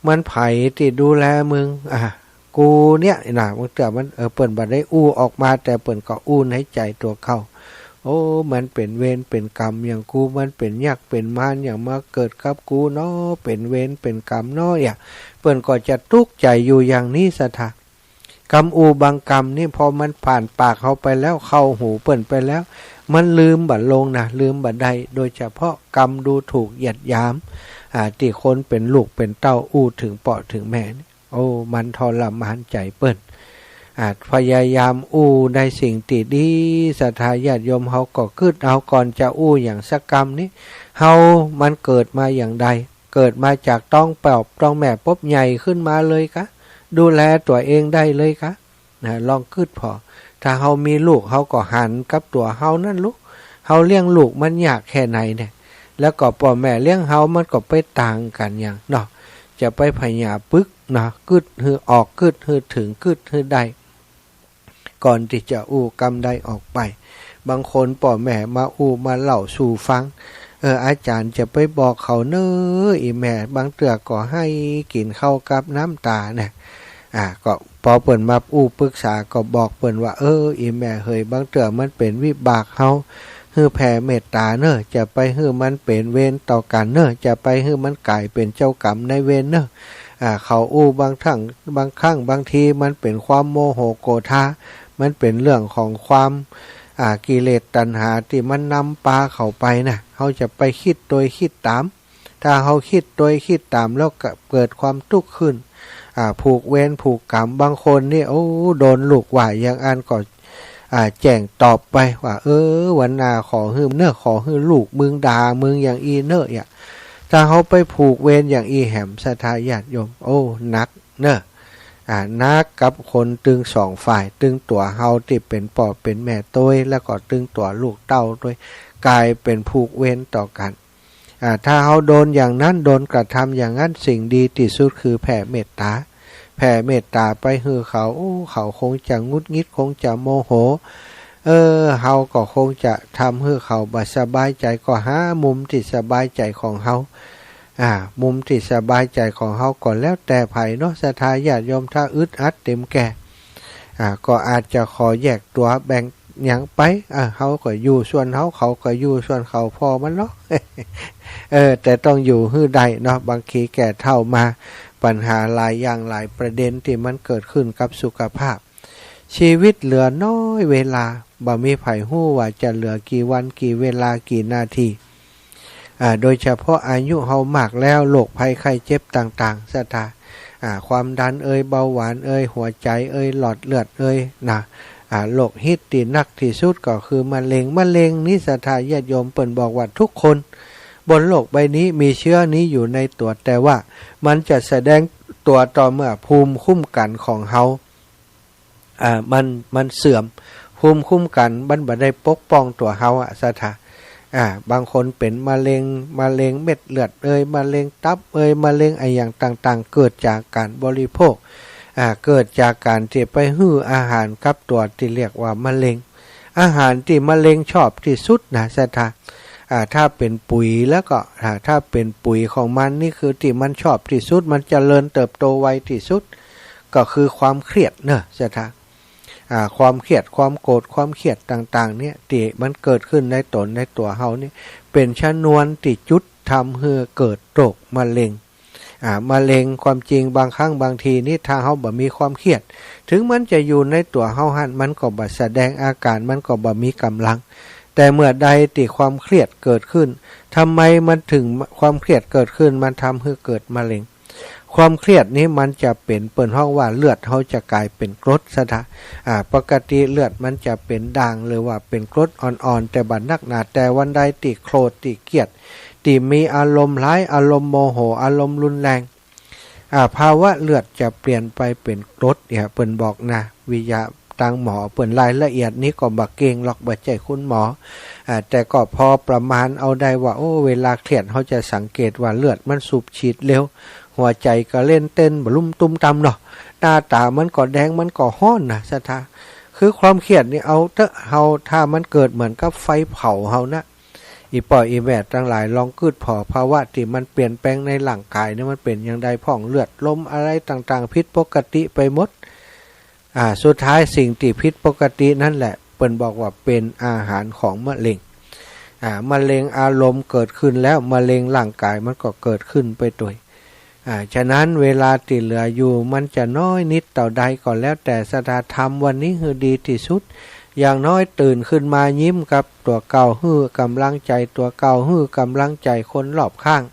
มันใผตี้ดูแลมึง อ่ะ กูเนี่ยนะ บางเตื้อมัน เออ เปิ้นบ่ได้อู้ออกมา แต่เปิ้นก็อู้ในใจ๋ตั๋วเขา โอ้ มันเป๋นเวรเป๋นกรรมอย่างกู มันเป๋นยักษ์เป๋นมารอย่างมาเกิดกับกูเนาะ เป๋นเวรเป๋นกรรมเนาะ เนี่ย เปิ้นก็จะตุ๊กใจ๋อยู่อย่างนี้ ศรัทธา กำอู้บางกำนี่ พอมันผ่านปากเฮาไปแล้ว เข้าหูเปิ้นไปแล้ว มันลืมบ่ลงนะ ลืมบ่ได้ โดยเฉพาะกำดูถูกเหยียดหยาม อ่า ตี้คนเป๋นลูกเป๋นเต้าอู้เถิงป้อเถิงแม่นี่ โอ้ มันทรมานใจ๋เปิ้น อ่า พยายามอู้ในสิ่งตี้ดี ศรัทธาญาติโยม เฮาก็กึ๊ดเอา ก่อนจะอู้หยังสักกำนี้ เฮามันเกิดมาอย่างใด เกิดมาจากต๊องป้อต๊องแม่ปุ๊บ ใหญ่ขึ้นมาเลยกา ดูแลตั๋วเองได้เลยกา นะ ลองกึ๊ดผ่อ ถ้าเฮามีลูก เฮาก็หันกับตั๋วเฮานั้นลูก เฮาเลี้ยงลูกมันยากแค่ไหนเนี่ย แล้วก็ป้อแม่เลี้ยงเฮา มันก็ไปต่างกั๋นหยังเนาะ จะไปผยาปึกเนาะ กึ๊ดหื้อออก กึ๊ดหื้อเถิง กึ๊ดหื้อได้ ก่อนตี้จะอู้กำใดออกไป บางคนป้อแม่มาอู้มาเล่าสู่ฟัง เออ อาจ๋ารย์จะไปบอกเขาเน่อ อี่แม่ บางเตื้อก็ไห้กิ๋นข้าวกับน้ำต๋าเนี่ย อ่า ก็ปอเปิ้นมาอู้ปึกษาก็บอกเปิ้นว่า เออ อี่แม่เหย บางเตื้อมันเป๋นวิบากเฮา หื้อแผ่เมตต๋าเน่อ จะไปหื้อมันเป๋นเวรต่อกั๋นเน่อ จะไปหื้อมันก๋ายเป๋นเจ้ากรรมนายเวรเน่อ อ่า เขาอู้บางครั้ง บางครั้งบางทีมันเป๋นความโมโหโกธา มันเป๋นเรื่องของความ อ่า กิเลสตัณหาตี้มันนำปาเขาไปนะ เฮาจะไปกึ๊ดตวยกึ๊ดต๋าม ถ้าเฮากึ๊ดตวยกึ๊ดต๋ามแล้วก็เกิดความตุ๊กข์ขึ้น อ่า ผูกเวรผูกกรรม บางคนนี่ โอ้ โดนลูกว่าอย่างอั้นก็ อ่า แจ้งตอบไปว่า เออ วันหน้าขอหื้อเน่อ ขอหื้อลูกมึงด่ามึงอย่างอี้เน่อ เนี่ย ถ้าเฮาไปผูกเวรอย่างอี้แหม ศรัทธาญาติโยม โอ้ หนักเน่อ อ่า หนักกับคนตึงสองฝ่าย ตึงตั๋วเฮาตี้เป๋นป้อเป๋นแม่ตวย แล้วก็ตึงตั๋วลูกเต้าตวย ก๋ายเป๋นผูกเวรต่อกั๋น อ่า ถ้าเฮาโดนอย่างนั้น โดนกระทำอย่างนั้น สิ่งดีตี้สุดคือแผ่เมตต๋า แผ่เมตต๋าไปหื้อเขา โอ้ เขาคงจะหงุดหงิด คงจะโมโห เออ เฮาก็คงจะทำหื้อเขาบ่สบายใจ๋ ก็หามุมตี้สบายใจ๋ของเฮา อ่า มุมตี้สบายใจ๋ของเฮาก็แล้วแต่ใผเนาะ ศรัทธาญาติโยม ถ้าอึดอัดเต็มแก่ อ่า ก็อาจจะขอแยกตั๋วแบ่งหยังไป อ่า เฮาก็อยู่ส่วนเฮา เขาก็อยู่ส่วนเขา ผ่อมันเนาะ เออ แต่ต้องอยู่หื้อได้เนาะ บางทีแก่เฒ่ามา ปัญหาหลายอย่างหลายประเด็นตี้มันเกิดขึ้นกับสุขภาพ ชีวิตเหลือน้อยเวลา บ่มีใผฮู้ว่าจะเหลือกี่วัน กี่เวลา กี่นาที อ่า โดยเฉพาะอายุเฮามากแล้ว โรคภัยไข้เจ็บต่างๆ ศรัทธา อ่า ความดันเอย เบาหวานเอย หัวใจ๋เอย หลอดเลือดเอยนะ อ่า โรคฮิตตี้หนักตี้สุดก็คือมะเร็ง มะเร็งนี้ ศรัทธาญาติโยม เปิ้นบอกว่าทุกคนบนโลกใบนี้มีเชื้อนี้อยู่ในตั๋ว แต่ว่ามันจะแสดงตั๋วต่อเมื่อภูมิคุ้มกันของเฮา อ่า มัน มันเสื่อม ภูมิคุ้มกันมันบ่ได้ปกป้องตั๋วเฮาอะ ศรัทธา อ่า บางคนเป๋นมะเร็ง มะเร็งเม็ดเลือดเอย มะเร็งตับเอย มะเร็งอะหยังต่างๆ เกิดจากก๋านบริโภค อ่า เกิดจากก๋านตี้ไปหื้ออาหารกับตั๋วตี้เรียกว่ามะเร็ง อาหารตี้มะเร็งชอบตี้สุดนะ ศรัทธา อ่า ถ้าเป๋นปุ๋ยแล้วก็ อ่า ถ้าเป๋นปุ๋ยของมันนี่คือตี้มันชอบตี้สุด มันเจริญเติบโตไวตี้สุด ก็คือความเครียดเนาะ ศรัทธา อ่า ความเครียด ความโกรธ ความเครียดต่างๆ เนี่ย ตี้มันเกิดขึ้นในต๋นในตั๋วเฮานี่ เป๋นชนวนตี้จุดทำหื้อเกิดโรคมะเร็ง อ่า มะเร็ง ความจริงบางครั้งบางทีนี่ ถ้าเฮาบ่มีความเครียด ถึงมันจะอยู่ในตั๋วเฮาหั้น มันก็บ่แสดงอาก๋าน มันก็บ่มีก๋ำลัง แต่เมื่อใดตี้ความเครียดเกิดขึ้น ทำไมมันถึง ความเครียดเกิดขึ้น มันทำหื้อเกิดมะเร็ง ความเครียดนี้มันจะเป๋น เปิ้นฮ้องว่าเลือดเฮาจะก๋ายเป๋นกรด ศรัทธา อ่า ปกติเลือดมันจะเป๋นด่างหรือว่าเป๋นกรดอ่อนๆ แต่บ่นักหนา แต่วันใดตี้โขด ตี้เครียด ตี้มีอารมณ์ร้าย อารมณ์โมโห อารมณ์รุนแรง อ่า ภาวะเลือดจะเปลี่ยนไปเป๋นกรดเนี่ย เปิ้นบอกนะ วิทยา ตางหมอเปิ้น รายละเอียดนี้ก็บ่เก่งหรอก บ่ใจ้คุณหมอ อ่า แต่ก็พอประมาณเอาได้ว่า โอ้ เวลาเครียดเฮาจะสังเกตว่าเลือดมันสูบฉีดเร็ว หัวใจ๋ก็เล่นเต้นบ่ลุ่มตุ้มตามเนาะ หน้าต๋ามันก็แดง มันก็ฮ้อนนะ ศรัทธา คือความเครียดนี่ เอาเต๊อะ เฮา ถ้ามันเกิดเหมือนกับไฟเผาเฮานะ อี่ป้ออี่แม่ตังหลาย ลองกึ๊ดผ่อ ภาวะตี้มันเปลี่ยนแปลงในร่างก๋ายนี่ มันเป๋นอย่างใดพ่อง เลือดลมอะไรต่างๆ ผิดปกติไปหมด อ่า สุดท้ายสิ่งตี้ผิดปกตินั้นแหละ เปิ้นบอกว่าเป๋นอาหารของมะเร็ง อ่า มะเร็งอารมณ์เกิดขึ้นแล้ว มะเร็งร่างก๋ายมันก็เกิดขึ้นไปตวย อ่า ฉะนั้นเวลาตี้เหลืออยู่มันจะน้อยนิดเต้าใดก็แล้วแต่ ศรัทธา ทำวันนี้หื้อดีตี้สุด อย่างน้อยตื่นขึ้นมายิ้มกับตั๋วเก่า หื้อก๋ำลังใจ๋ตั๋วเก่า หื้อก๋ำลังใจ๋คนรอบข้าง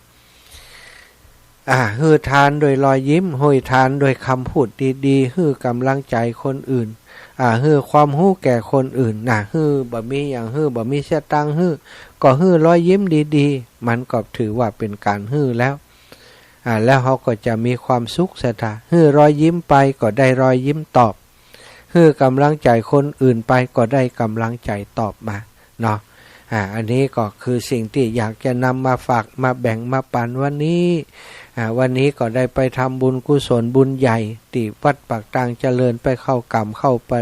อ่า หื้อทานด้วยรอยยิ้ม หื้อทานด้วยกำพูดดีๆ หื้อก๋ำลังใจ๋คนอื่น อ่า หื้อความฮู้แก่คนอื่นนะ หื้อบ่มีหยัง หื้อบ่มีสตางค์ หื้อ ก็หื้อรอยยิ้มดีๆ มันก็ถือว่าเป๋นก๋านหื้อแล้ว อ่า แล้วเฮาก็จะมีความสุข ศรัทธา หื้อรอยยิ้มไปก็ได้รอยยิ้มตอบ หื้อก๋ำลังใจ๋คนอื่นไปก็ได้ก๋ำลังใจ๋ตอบมาเนาะ อ่า อันนี้ก็คือสิ่งตี้อยากจะนำมาฝาก มาแบ่ง มาปั๋นวันนี้ อ่า วันนี้ก็ได้ไปทำบุญกุศลบุญใหญ่ตี้วัดปากตางเจริญ ไปเข้าก๋รรม เข้าปะ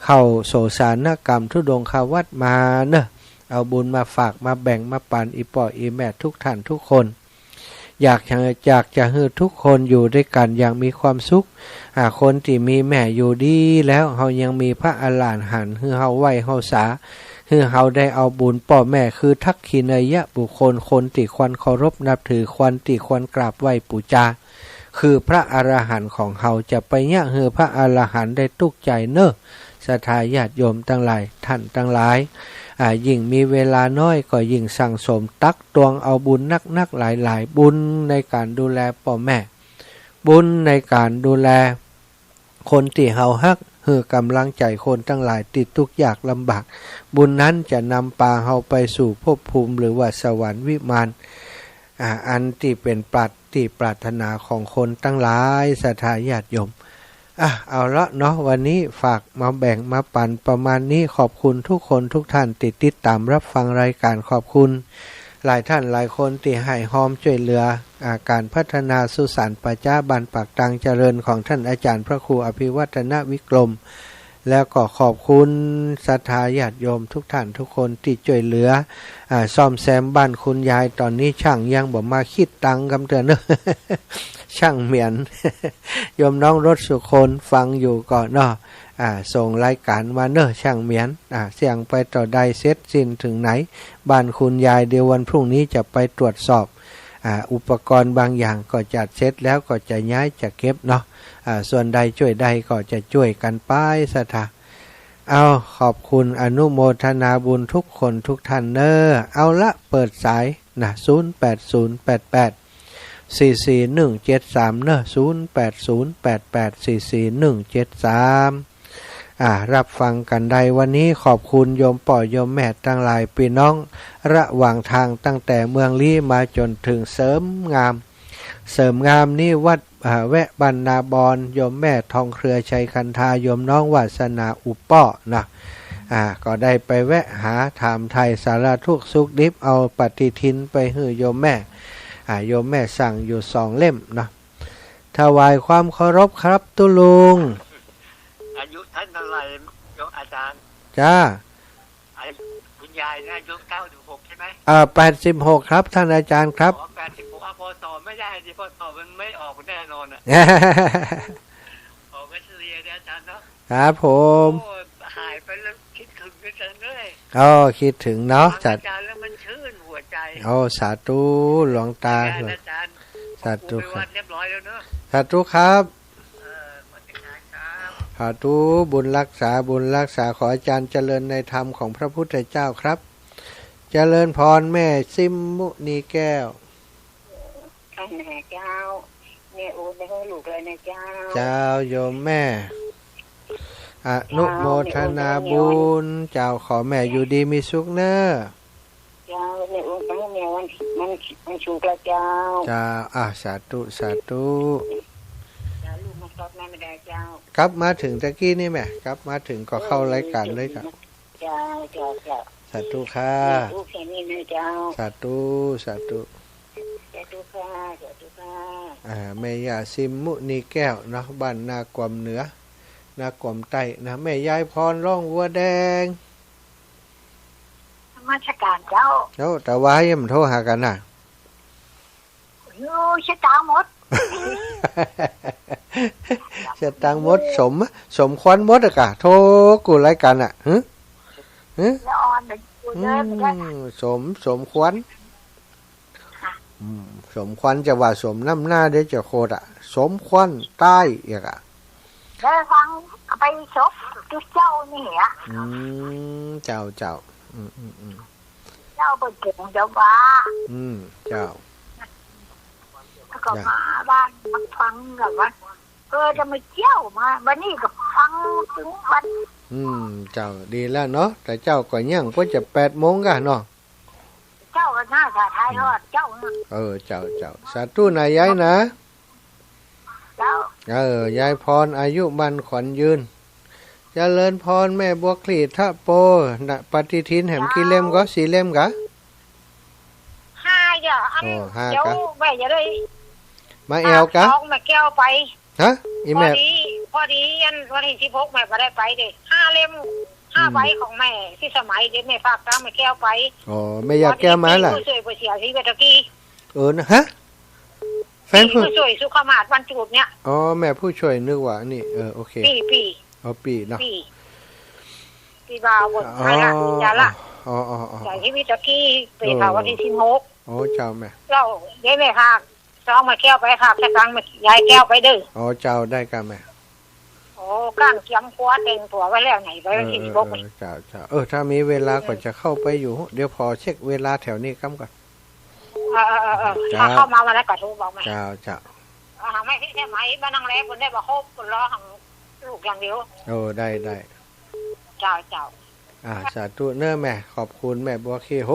เข้าโสสานก๋รรมธุดงควัตรมาเนาะ เอาบุญมาฝาก มาแบ่ง มาปั๋นอี่ป้ออี่แม่ทุกท่านทุกคน อยากจะ อยากจะหื้อทุกคนอยู่ด้วยกั๋นอย่างมีความสุข อ่า คนตี้มีแม่อยู่ดีแล้ว เฮายังมีพระอรหันต์หื้อเฮาไหว้เฮาสา หื้อเฮาได้เอาบุญป้อแม่ คือทักขิณายบุคคล คนตี้ควรเคารพนับถือ คนตี้ควรกราบไหว้ปู๋จา คือพระอรหันต์ของเฮา จะไปเยียะหื้อพระอรหันต์ได้ตุ๊กข์ใจ๋เนาะ ศรัทธาญาติโยมตังหลาย ท่านตังหลาย อ่า ยิ่งมีเวลาน้อยก็ยิ่งสั่งสมตักตวงเอาบุญนักๆ หลายๆ บุญในก๋านดูแลป้อแม่ บุญในก๋านดูแลคนตี้เฮาฮัก หื้อก๋ำลังใจ๋คนตังหลายตี้ตุ๊กข์ยากลำบาก บุญนั้นจะนำปาเฮาไปสู่ภพภูมิหรือว่าสวรรค์วิมาน อ่า อันตี้เป๋นปรารถ ตี้ปรารถนาของคนตังหลาย ศรัทธาญาติโยม อ่ะ เอาละเนาะ วันนี้ฝากมาแบ่งมาปั๋นประมาณนี้ ขอบคุณทุกคนทุกท่านตี้ติดต๋ามรับฟังรายก๋าน ขอบคุณหลายท่านหลายคนตี้ให้ฮอมจ้วยเหลือ อ่า ก๋านพัฒนาสุสานป่าจ๊าบ้านปากตางเจริญของท่านอาจ๋ารย์พระครูอภิวัฒนวิกรม แล้วก็ขอบคุณศรัทธาญาติโยมทุกท่านทุกคนตี้จ้วยเหลือ อ่า ซ่อมแซมบ้านคุณยาย ต๋อนนี้ช่างยังบ่มาคิดตังค์กำเตื้อเนาะ ช่างเหมียน โยมน้องรถสุคนฟังอยู่ก่อเนาะ อ่า ส่งรายก๋านมาเนาะ ช่างเหมียน อ่า เสี้ยงไปเต้าใด เสร็จสิ้นเถิงไหน บ้านคุณยาย เดี๋ยววันพรุ่งนี้จะไปตรวจสอบ อ่า อุปกรณ์บางอย่างก็จัดเสร็จแล้วก็จะย้ายจะเก็บเนาะ อ่า ส่วนใดจ้วยได้ก็จะจ้วยกั๋นไปศรัทธา เอา ขอบคุณอนุโมทนาบุญทุกคนทุกท่านเนาะ เอาละ เปิดสายนะ ศูนย์แปดศูนย์แปดแปดสี่สี่หนึ่งเจ็ดสามเนาะ ศูนย์แปดศูนย์แปดแปดสี่สี่หนึ่งเจ็ดสาม อ่า รับฟังกั๋นได้วันนี้ ขอบคุณโยมป้อโยมแม่ตังหลาย ปี้น้องระหว่างตางตั้งแต่เมืองลี้มาจ๋นเถิงเสริมงาม เสริมงามนี้วัด อ่า แวะบ้านนาบอน โยมแม่ทองเครือชัยคันธา โยมน้องวาสนาอุปป้อนะ อ่า ก็ได้ไปแวะหาถามไถ่สารทุกข์สุขดิบ เอาปฏิทินไปหื้อโยมแม่ อ่า โยมแม่สั่งอยู่สองเล่มนะ ถวายความเคารพครับตุ๊ลุง อายุท่านเท่าไหร่โยมอาจารย์ จ้า อายุคุณยายนะ อายุเก้าสิบหกใช่ไหม อ่า แปดสิบหกครับท่านอาจารย์ครับ อ๋อ แปดสิบหก อ่ะ พ.ศ. ไม่ได้สิ พ.ศ. มันไม่ออกแน่นอนอะ ออกก็เฉลี่ยเนี่ยอาจารย์เนาะ ครับผม โอ้ หายไปแล้วคิดถึงอาจารย์เลย อ๋อ คิดถึงเนาะ ฟังอาจารย์แล้วมันชื่นหัวใจ โอ้ สาธุหลวงตา อาจารย์ สาธุ ไปวัดเรียบร้อยแล้วเนาะ สาธุครับ เออ มาถึงงานครับ สาธุ บุญรักษา บุญรักษา ขออาจารย์เจริญในธรรมของพระพุทธเจ้าครับ เจริญพรแม่ซิมมุนีแก้ว ค่ะแม่เจ้า แม่โอนไปหื้อลูกเลยนะเจ้า เจ้าโยมแม่ อนุโมทนาบุญ เจ้า ขอแม่อยู่ดีมีสุขเนาะ เจ้า แม่โอนไปหื้อแม่วัน วัน วันศุกร์ละเจ้า เจ้า อ่ะ สาธุ สาธุ เจ้า ลูกมาตอบแม่ไม่ได้เจ้า กลับมาถึงตะกี้นี่แม่ กลับมาถึงก็เข้ารายการเลยครับ เจ้า เจ้า เจ้า สาธุค่ะ ลูกแค่นี้นะเจ้า สาธุ สาธุ สาธุค่ะ สาธุค่ะ อ่า แม่ย่าซิมมุนีแก้วเนาะ บ้านนากวมเหนือ นากวมใต้นะ แม่ยายพรร่องวัวแดง นมัสการเจ้า เจ้า ตะวายยังโทรหากั๋นน่ะ โอ้ สตางค์หมด สตางค์หมด สม สมควรหมดอะกะ โทรกู้รายการอะ หึ หึ แล้วออนไปกู้เลย อืม ไม่ได้ สม สมควร ค่ะ อืม สมควรจะว่าสมน้ำหน้าเดี๋ยวจะโคตรอะ สมควรต๋ายอีกอะ แล้วฟังไปศพตุ๊เจ้านี่อะ อืม เจ้า เจ้า อืม อืม อืม เจ้าเปิ้นเก่งเจ้าว่า อืม เจ้า แล้วก็มาบ้านมาฟังกับว่า เออ จะมาเที่ยวมา วันนี้ก็ฟังถึงวัน อืม เจ้า ดีแล้วเนาะ แต่เจ้าก็ยัง เปิ้นจะแปดโมงกะเนาะ เจ้าก็น่าจะถ่ายทอดเจ้านะ เออ เจ้า เจ้า สาธุนะยายนะ เจ้า เออ ยายพรอายุมั่นขวัญยืน เจริญพรแม่บัวคลี่ทะโป นะ ปฏิทินแหมกี่เล่มก็ สี่เล่มกะ ห้าเจ้า อัน โอ้ ห้ากะ เดี๋ยวแม่จะได้ มาแอวกะ ฝากซองแม่แก้วไป ฮะ อีแม่ พอดี พอดีอันวันที่สิบหกแม่บ่ได้ไปเด้ ห้าเล่ม ห้า อืม ใบของแม่ ที่สมัยเดี๋ยวแม่ฝากซองแม่แก้วไป อ๋อ แม่ย่าแก้วมาล่ะ ผู้ช่วยผู้เสียชีวิตตะกี้ เออนะ ฮะ แฟนผู้ ผู้ช่วยสุขมาศวันจูดเนี่ย อ๋อ แม่ผู้ช่วยนึกว่านี่ เออ โอเค ปี้ ปี้ อ๋อ ปี้เนาะ ปี้ ปี้บ่าวบน อ๋อ นั่นล่ะ อย่าละ อ๋อ อ๋อ อ๋อ เสียชีวิตตะกี้ไปเผาวันที่สิบหก โอ้ เจ้าแม่ แล้วเดี๋ยวแม่ฝากซองแม่แก้วไป ฝากสตางค์แม่ยายแก้วไปเด้อ อ๋อ เจ้า ได้กะแม่ โอ้ ก้างเกียมครัวแต่งตั๋วไว้แล้วไหน ไปวันที่สิบหก เออ เออ เจ้า เจ้า เออ ถ้ามีเวลาก็จะเข้าไปอยู่ เดี๋ยวขอเช็คเวลาแถวนี้ก่ำก่อน เออ เออ เออ เออ เจ้า ถ้าเข้ามาวันนั้นก็โทรบอกแม่ เจ้า เจ้า อ่า แม่ที่เชียงใหม่บ้านนางแล เปิ้นได้บ่ครบ เปิ้นรอหังลูกอย่างเดียว โอ้ ได้ ได้ เจ้า เจ้า อ่า สาธุเน้อแม่ ขอบคุณแม่บัวคลี่ โห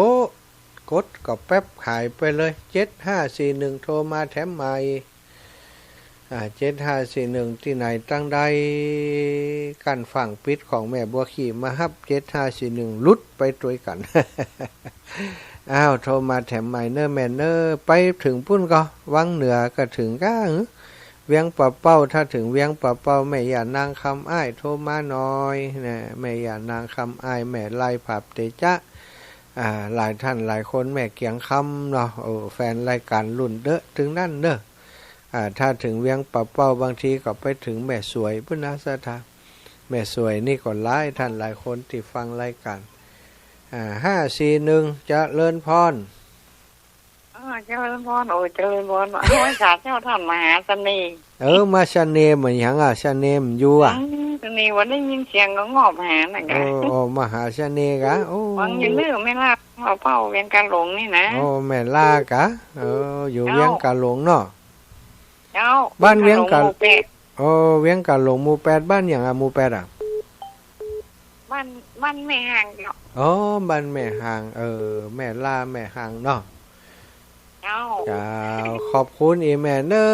กดก็แป๊บหายไปเลย เจ็ดห้าสี่หนึ่ง โทรมาแถมใหม่ อ่า เจ็ดห้าสี่หนึ่ง ตี้ไหนตังใด กั้นฝั่งปิดของแม่บัวคลี่มาฮับ เจ็ดห้าสี่หนึ่ง หลุดไปตวยกั๋น อ้าว โทรมาแถมใหม่เน้อแม่เน้อ ไปเถิงปุ้นก็ วังเหนือก็เถิงก้า หึ เวียงป่าเป้า ถ้าเถิงเวียงป่าเป้า แม่ย่านางคำอ้ายโทรมาหน่อยนะ แม่ย่านางคำอ้าย แม่ไลยผาบเตจ๊ะ อ่า หลายต้านหลายคน แม่เกียงคำเนาะ โอ้ แฟนรายก๋านรุ่นเดอะตึงนั้นเนอะ อ่า ถ้าเถิงเวียงป่าเป้า บางทีก็ไปเถิงแม่สวยปู้นนะ ศรัทธา แม่สวยนี่ก็หลายต้านหลายคนตี้ฟังรายก๋าน อ่า ห้าสี่หนึ่ง เจริญพร อ่า เจริญพร โอ้ เจริญพร โอ้ย สาเจ้าต้านมหาเสน่ห์ เออ มาเสน่ห์เหมือนหยังอะ เสน่ห์มันอยู่อะ อืม เสน่ห์ว่าได้ยินเสียงก็งอบหานั่นกะ โอ้ โอ้ มหาเสน่ห์กะ โอ้ ฟังอยู่เนอะ แม่ล่า เอาเป้าเวียงก๋าหลงนี่นะ โอ้ แม่ล่ากะ เออ อยู่ เจ้า เวียงก๋าหลงเนาะ เจ้า บ้านเวียงก๋า เวียงก๋าหลงหมู่แปด โอ้ เวียงก๋าหลงหมู่แปด บ้านหยังอะ หมู่แปดอะ บ้าน บ้านแม่ฮางเนาะ อ๋อ บ้านแม่ฮาง เออ แม่ล่าแม่ฮางเนาะ เจ้า เจ้า ขอบคุณอีแม่เนอ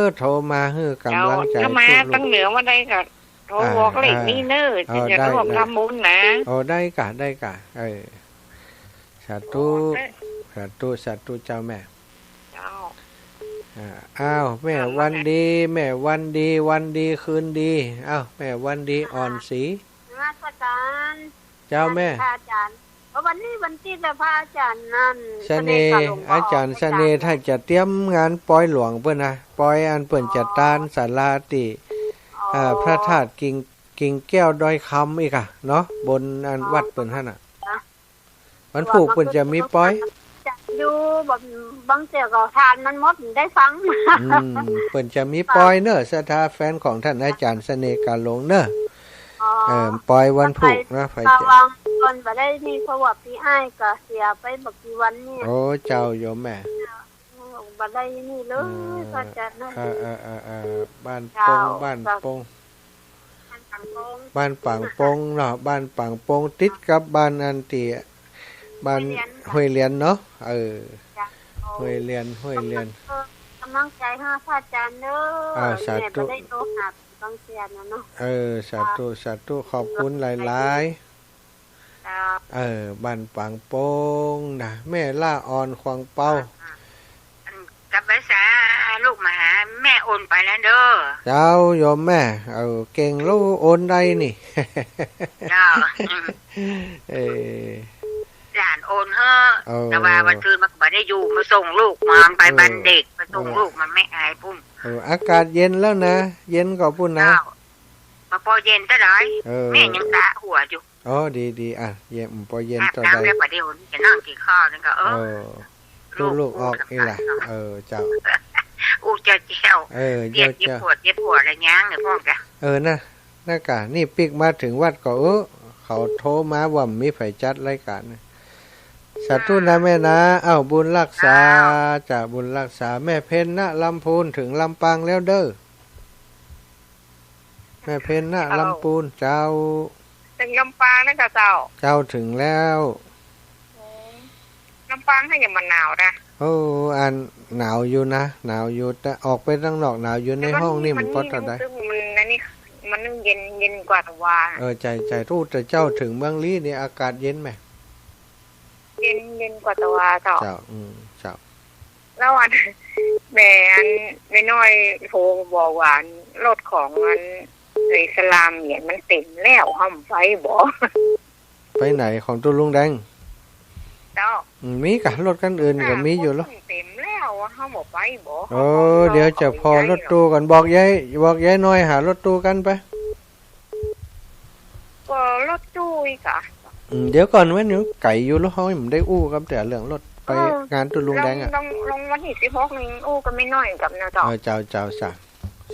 ะ โทรมาหื้อกำลังใจ๋ เจ้า ถ้ามา ลูกๆ ตังเหนือมาได้ก็โทร อ่า บอกเลขนี้เนอะ อ่า จะ จะ ได้ ร่วม ได้ ทำบุญนะ โอ้ ได้กะ ได้กะ เออ สาธุ โอ้ ได้ สาธุ สาธุเจ้าแม่ เจ้า อ่า อ้าว แม่วันดี แม่วันดี วันดีคืนดี อ้าว แม่วันดีอ่อนศรี นมัสการ เจ้าแม่ พระอาจ๋ารย์ เออ วันนี้วันตี้ละ พระอาจ๋ารย์นั่น เสน่ห์ เสน่ห์ก๋าหลง อาจ๋ารย์เสน่ห์ ถ้าจะเตรียมงานปอยหลวงเปิ้นนะ ปอยอันเปิ้นจะตานศาลาตี้ อ๋อ อ่า พระธาตุกิ่ง กิ่งแก้วดอยคำอีกอะเนาะ บนอัน อ๋อ วัดเปิ้นหั้นน่ะ วันพูกเปิ้นจะมีปอย อยู่ บาง บางเตื้อก็ถ่านมันหมด ได้ฟัง อืม เปิ้นจะมีปอยเนอะ ศรัทธาแฟนของต้านอาจ๋ารย์เสน่ห์ก๋าหลงเนอะ อ๋อ เออ ปอยวันพูกนะ ไป ใผจะ ระวังก่อน บ่ได้นี่ เพราะว่าปี้อ้ายก็เสียไปบ่กี่วันนี่ โอ้ เจ้าโยมแม่ บ่ได้นี่เลย เออ พระอาจ๋ารย์นะ เออ เออ เออ เออ บ้านปง เจ้า บ้านปง บ้านปางปง บ้านปางปงเนาะ บ้านปางปงติดกับบ้านอันตี้ บ้านห้วยเหลียน ห้วยเหลียนเนาะ เออ เจ้า ห้วยเหลียน ห้วยเหลียน เออ กำลังใจ๋หื้อพระอาจ๋ารย์เนอะ อ่า สาธุ แม่บ่ได้โทรหาบางเตื้อนะเนาะ เออ สาธุ สาธุ ขอบคุณหลายๆ เจ้า เออ บ้านปางปงนะ แม่ล่าอ่อนขวางเปา อ่า อันกลับไปสา ลูกมาหาแม่โอนไปแล้วเด้อ เจ้าโยมแม่ เออ เก่งแล้วโอนได้นี่ เจ้า อืม เออ หลานโอนหื้อ เออ แต่ว่าวันซืนมันก็บ่ได้อยู่ มาส่งลูก มาไป เออ บ้านเด็ก มาส่ง เออ ลูก มาแม่อายปุ้น เออ อากาศเย็นแล้วนะ เย็นกว่าปุ้นนะ เจ้า มาปอเย็นเต้าใด เออ แม่ยังสระหัวอยู่ อ๋อ ดี ดี อ่ะ เย็น ปอเย็น อาบ เต้าใด น้ำแล้วประเดี๋ยวนี้จะนั่งกิ๋นข้าวนี่ก็ เออ เออ ลูก ลูกออก ลูก อีหละ เออ เจ้า อู้เจ้าเจ้า เออ เจ็บ เจ้า เจ็บ เจ้า ปวด เจ็บปวดอะไรยังเนี่ยพ่องกะ เออ นะ นะกะ นี่ปิ๊กมาเถิงวัดก็ เออ เขาโทรมาว่ามีใผจัดรายก๋านนะ สาธุนะแม่นะ เอ้า บุญรักษา เจ้า จ้ะ บุญรักษา แม่เพ็ญณลำพูน เถิงลำปางแล้วเด้อ แม่เพ็ญณ เจ้า ลำพูน เจ้า เถิงลำปางแล้วกะเจ้า เจ้า เถิงแล้ว อืม ลำปางหั้นยังบ่หนาวนะ โอ้ อันหนาวอยู่นะ หนาวอยู่ แต่ออกไปตังนอกหนาว อยู่ในห้องนี่มันปอเท่าใด มัน มันอันนี้ มันเย็น เย็นกว่าตะวา เออ ใจ้ ใจ้ อู้ แต่เจ้าเถิงเมืองลี้นี่อากาศเย็นแหม เย็น เย็นกว่าตะวาเจ้า เจ้า อืม เจ้า แล้วอัน แม่อัน แม่น้อยโทรบอกว่าอันรถของอันไอ้สลามเนี่ยมันเต็มแล้ว เฮาบ่ไปบ่ ไปไหน ของตุ๊ลุงแดง เจ้า อืม มีกะ รถคันอื่นก็มีอยู่แล้ว เต็มแล้ว เฮาบ่ไปบ่ เออ เดี๋ยวจะผ่อรถตู้ก่อน บอกยาย บอกยายน้อยหารถตู้กันไป ก็รถตู้อีกอะ อืม เดี๋ยวก่อน วันนี้ไก๋อยู่ แล้วเฮายังบ่ได้อู้กับเตื้อเรื่องรถไป เออ งานตุ๊ลุงแดงอะ ลง ลง ลงวันตี้สิบหกนี่อู้กับแม่น้อยกับนะเจ้า เออ เจ้า เจ้า สา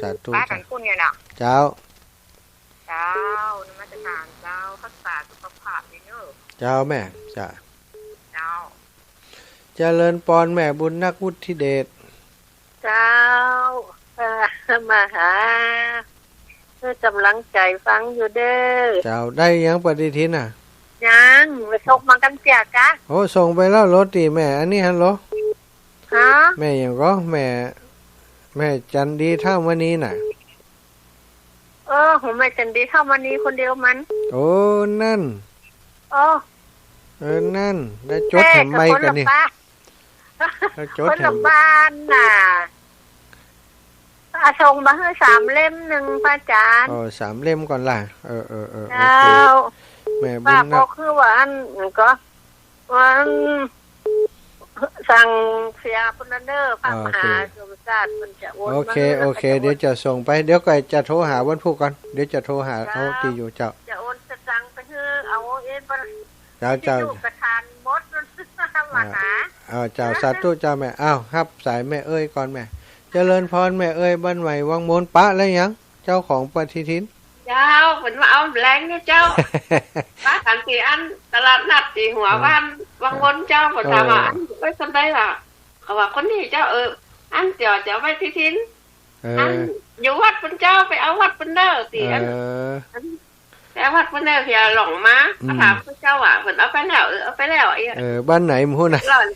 สาธุ ป้า เจ้า กันปุ้นเนี่ยนะ เจ้า เจ้า นมัสการเจ้า รักษาสุขภาพด้วยเนอะ เจ้าแม่ เจ้า เจ้า เจริญปอนแม่บุญนักวุฒิเดช เจ้า เอ่อ มาหา หื้อกำลังใจ๋ฟังอยู่เด้อ เจ้า ได้ยังปฏิทินน่ะ ยัง ไปส่งมากั๋นเสียกะ โอ้ ส่งไปแล้ว โรตี้แม่ อันนี้หั้นเหรอ ฮะ แม่หยังก็ แม่ แม่จันดีเฒ่ามณีน่ะ เออ ของแม่จันดีเฒ่ามณีคนเดียวมัน โอ้ นั่น โอ้ เออ นั่น แล้วจดแหมใหม่กั๋นนี่ แม่กับคนละบ้าน แล้วจดแหม คนละบ้านน่ะ เ อ่ะ ส่งมาหื้อสามเล่มนึ่ง พระอาจ๋ารย์ เออ สามเล่มก่อนล่ะ เออ เออ เออ โอเค เจ้า แม่บุญนัก ฝากบอกคือว่าอันก็ ว่าอัน สั่งเสียพุ้นเน่อ พระ อ่า โอเค มหาสมชาติ มันจะโอน โอเค มาหื้อ โอเค แล้วก็จะโอน เดี๋ยวจะส่งไป เดี๋ยวก็จะโทรหาวันพุธก่อน เดี๋ยวจะโทรหา เจ้า เอาตี้อยู่ เจ้า จะโอนสตางค์ไปหื้อ เอาเอง เจ้า เจ้า ลูกประธานหมด มาหา อ่า เจ้า สาธุเจ้าแม่ อ้าว ฮับสายแม่เอ้ยก่อนแม่ เจริญพรแม่เอ้ย บ้านใหม่วังมน ปะแล้วยัง เจ้าของปฏิทิน เจ้า เปิ้นมาเอาแลงเนี่ยเจ้า ปะกั๋นตี้อันตลาดนัดตี้หัว อ่า บ้านวังมนเจ้า เปิ้นถามว่า เออ อันไว้ส่ำใดล่ะ เขาว่าคนนี้เจ้า เออ อันเดี๋ยวจะเอาไว้ปฏิทิน เออ อันอยู่วัดเปิ้นเจ้า ไปเอาวัดเปิ้นเน่อ ตี้อัน เออ อัน แต่วัดเปิ้นเน่อเหียหลงมา อืม มาถามเปิ้นเจ้าว่า เปิ้นเอาไปแล้ว เออ เอาไปแล้ว ไอ้ เออ บ้านไหนหมู่น่ะ เรียบร้อย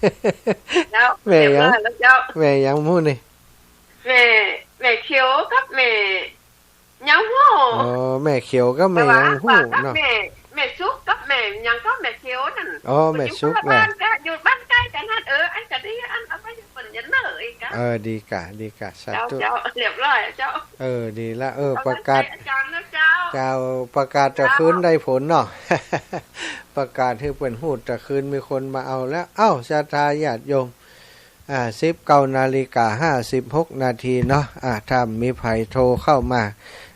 แล้ว แม่ยัง เรียบร้อยแล้วเจ้า แม่ยังหมู่นี่ แม่ แม่เขียวกับแม่ยังฮู้ อ๋อ แม่เขียวกับแม่ยังฮู้ แต่ว่า กับ เนาะ แม่ แม่สุกกับแม่ยังก็แม่เขียวนั่น อ๋อ แม่สุก อยู่คนละบ้าน แหละ ก็อยู่บ้านใก้กั๋นนั่น เออ อันก็ดี อันเอาไปเปิ้นยังเน่ออีกอะ เออ ดีก่ะ ดีก่ะ สาธุ เจ้า เจ้า เรียบร้อยเจ้า เออ ดีละ เออ เอา ประกาศ ไว้ใจอาจ๋ารย์นะเจ้า เจ้า ประกาศจะ เจ้า คืนได้ผลเนาะ ประกาศหื้อเปิ้นฮู้จะคืนมีคนมาเอาแล้ว เอ้า ศรัทธาญาติโยม อ่า สิบเก้านาฬิกาห้าสิบหกนาทีเนาะ อ่า ถ้ามีใผโทรเข้ามา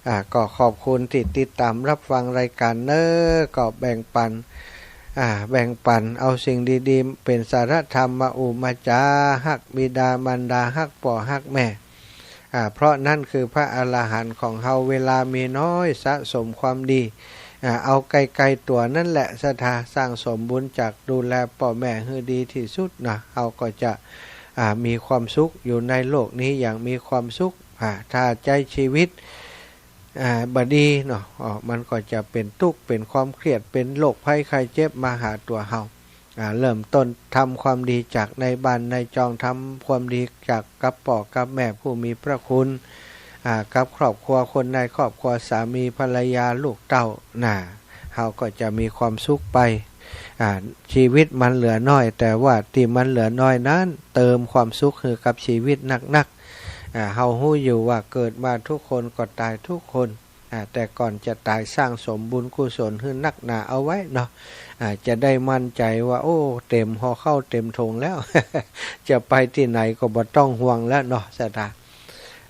อ่า ก็ขอบคุณตี้ติดต๋ามรับฟังรายก๋านเน่อ ก็แบ่งปัน อ่า แบ่งปันเอาสิ่งดีๆ เป๋นสาระธรรมมาอู้มาจ๋า ฮักบิดามารดา ฮักป้อฮักแม่ อ่า เพราะนั้นคือพระอรหันต์ของเฮา เวลามีน้อยสะสมความดี อ่า เอาใก้ๆ ตั๋วนั่นแหละ ศรัทธา สั่งสมบุญจากดูแลป้อแม่หื้อดีตี้สุดนะ เฮาก็จะ อ่า มีความสุขอยู่ในโลกนี้อย่างมีความสุข อ่า ถ้าใจ๊ชีวิต อ่า บ่ดีเนาะ อ๋อ มันก็จะเป๋นตุ๊กข์ เป๋นความเครียด เป๋นโรคภัยไข้เจ็บมาหาตั๋วเฮา อ่า เริ่มต้นทำความดีจากในบ้านในจอง ทำความดีจากกับป้อกับแม่ผู้มีพระคุณ อ่า กับครอบครัว คนในครอบครัว สามีภรรยา ลูกเต้า น่ะ เฮาก็จะมีความสุขไป อ่า ชีวิตมันเหลือน้อย แต่ว่าตี้มันเหลือน้อยนั้น เติมความสุขหื้อกับชีวิตนักๆ อ่า เฮาฮู้อยู่ว่าเกิดมาทุกคนก็ต๋ายทุกคน อ่า แต่ก่อนจะต๋ายสร้างสมบุญกุศลหื้อนักหนาเอาไว้เนาะ อ่า จะได้มั่นใจ๋ว่า โอ้ เต๋มห่อข้าวเต๋มถุงแล้ว จะไปตี้ไหนก็บ่ต้องห่วงแล้วเนาะ ศรัทธา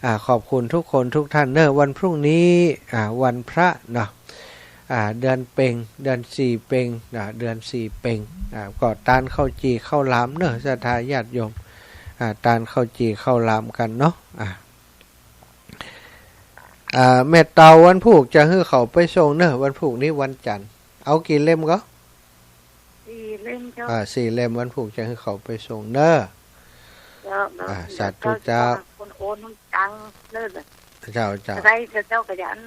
อ่า ขอบคุณทุกคนทุกท่านเน่อ วันพรุ่งนี้ อ่า วันพระเนาะ อ่า เดือนเป็ง เดือนสี่เป็ง อ่า เดือนสี่เป็ง อ่า ก็ตานข้าวจี่ข้าวหลามเน่อ ศรัทธาญาติโยม อ่า ตานข้าวจี่ข้าวหลามกั๋นเนาะ อ่า อ่า แม่เต่าวันพูกจะหื้อเขาไปส่งเน่อ วันพูกนี้วันจั๋นทร์ เอากี่เล่มก็ สี่เล่มเจ้า อ่า สี่เล่ม วันพูกจะหื้อเขาไปส่งเน่อ เจ้า อ่า สาธุเจ้า เจ้า คนโอนตังค์เน่อ เจ้า เจ้า เท่าใดเจ้าก็อย่าอัน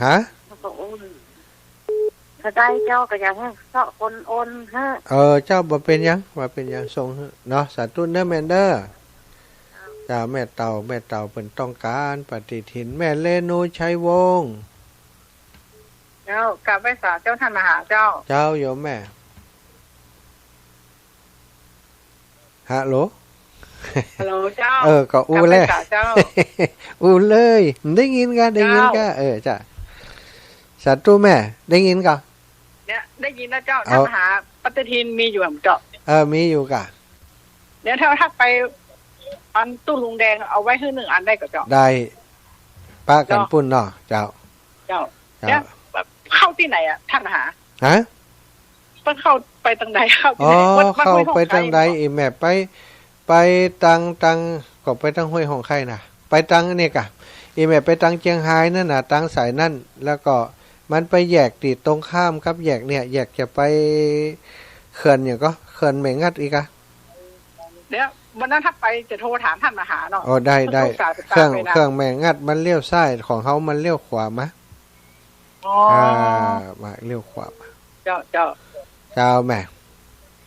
ฮะ มันก็โอน เท่าใดเจ้าก็อย่าหื้อเซาะคนโอนหื้อ เออ เจ้า บ่เป๋นหยัง บ่เป๋นหยัง ส่งหื้อเนาะ สาธุเน่อแม่เน่อ เจ้า แม่เต่า แม่เต่าเปิ้นต้องก๋านปฏิทิน แม่เรนู ชัยวงศ์ เจ้า กราบไหว้สาเจ้าท่านมหาเจ้า เจ้า โยมแม่ ฮัลโหล ฮัลโหลเจ้า เออ ก็อู้แล กราบไหว้สาเจ้า อู้เลย ได้ยินก่ะ ได้ยินก่ะ เจ้า เออ จ้ะ สาธุแม่ ได้ยินก่ะ เนี่ย ได้ยินแล้วเจ้า เอา ท่านมหา ปฏิทินมีอยู่แหมเจ้า เออ มีอยู่ก่ะ เดี๋ยวถ้า ถ้าไปอันตู้ลุงแดงเอาไว้หื้อหนึ่งอันได้ก่ะเจ้า ได้ ปะกั๋น เจ้า ปุ้นเนาะ เจ้า เจ้า เจ้า เนี่ย เข้าตี้ไหนอะท่านมหา ฮะ ต้องเข้าไปตางใด เข้าตี้ไหน อ๋อ วัด วัดห้วยหงส์ไค เข้าไปตางใด เนาะ อีแม่ไป ไปตาง ตาง ก็ไปตางห้วยหงส์ไคน่ะ ไปตางอันนี้ก่ะ อีแม่ไปตางเจียงฮายนั่นน่ะ ตางสายนั่น แล้วก็มันไปแยกตี้ตรงข้ามกับแยกเนี่ย แยกจะไปเขื่อนหยังก็ เขื่อนแม่งัดอีกอะ เดี๋ยววันนั้นถ้าไปจะโทรถามท่านมหาเนาะ อ๋อ ได้ ได้ ลูกสาวจะตามไปนะ เขื่อน เขื่อนแม่งัดมันเลี้ยวซ้าย ของเฮามันเลี้ยวขวามา อ๋อ อ่า มาเลี้ยวขวามา เจ้า เจ้า เจ้าแม่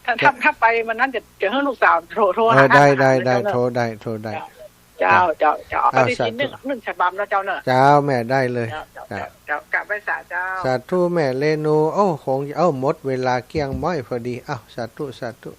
ถ้า ถ้า ถ้าไปวันนั้นจะ จะหื้อลูกสาวโทร โทร เออ หา ได้ ท่านมหา ได้ ได้ เจ้า โทรได้ โทรได้ เจ้า เจ้า เจ้า เอา เอาปฏิทิน สาธุ นึ่ง นึ่งฉบับนะเจ้าเนาะ เจ้าแม่ ได้เลย เจ้า เจ้า เจ้า เจ้า กราบไหว้สาเจ้า สาธุแม่เรนู โอ้ คงจะ เอ้า หมดเวลาเกี้ยงม้อยพอดี เอ้า สาธุ สาธุ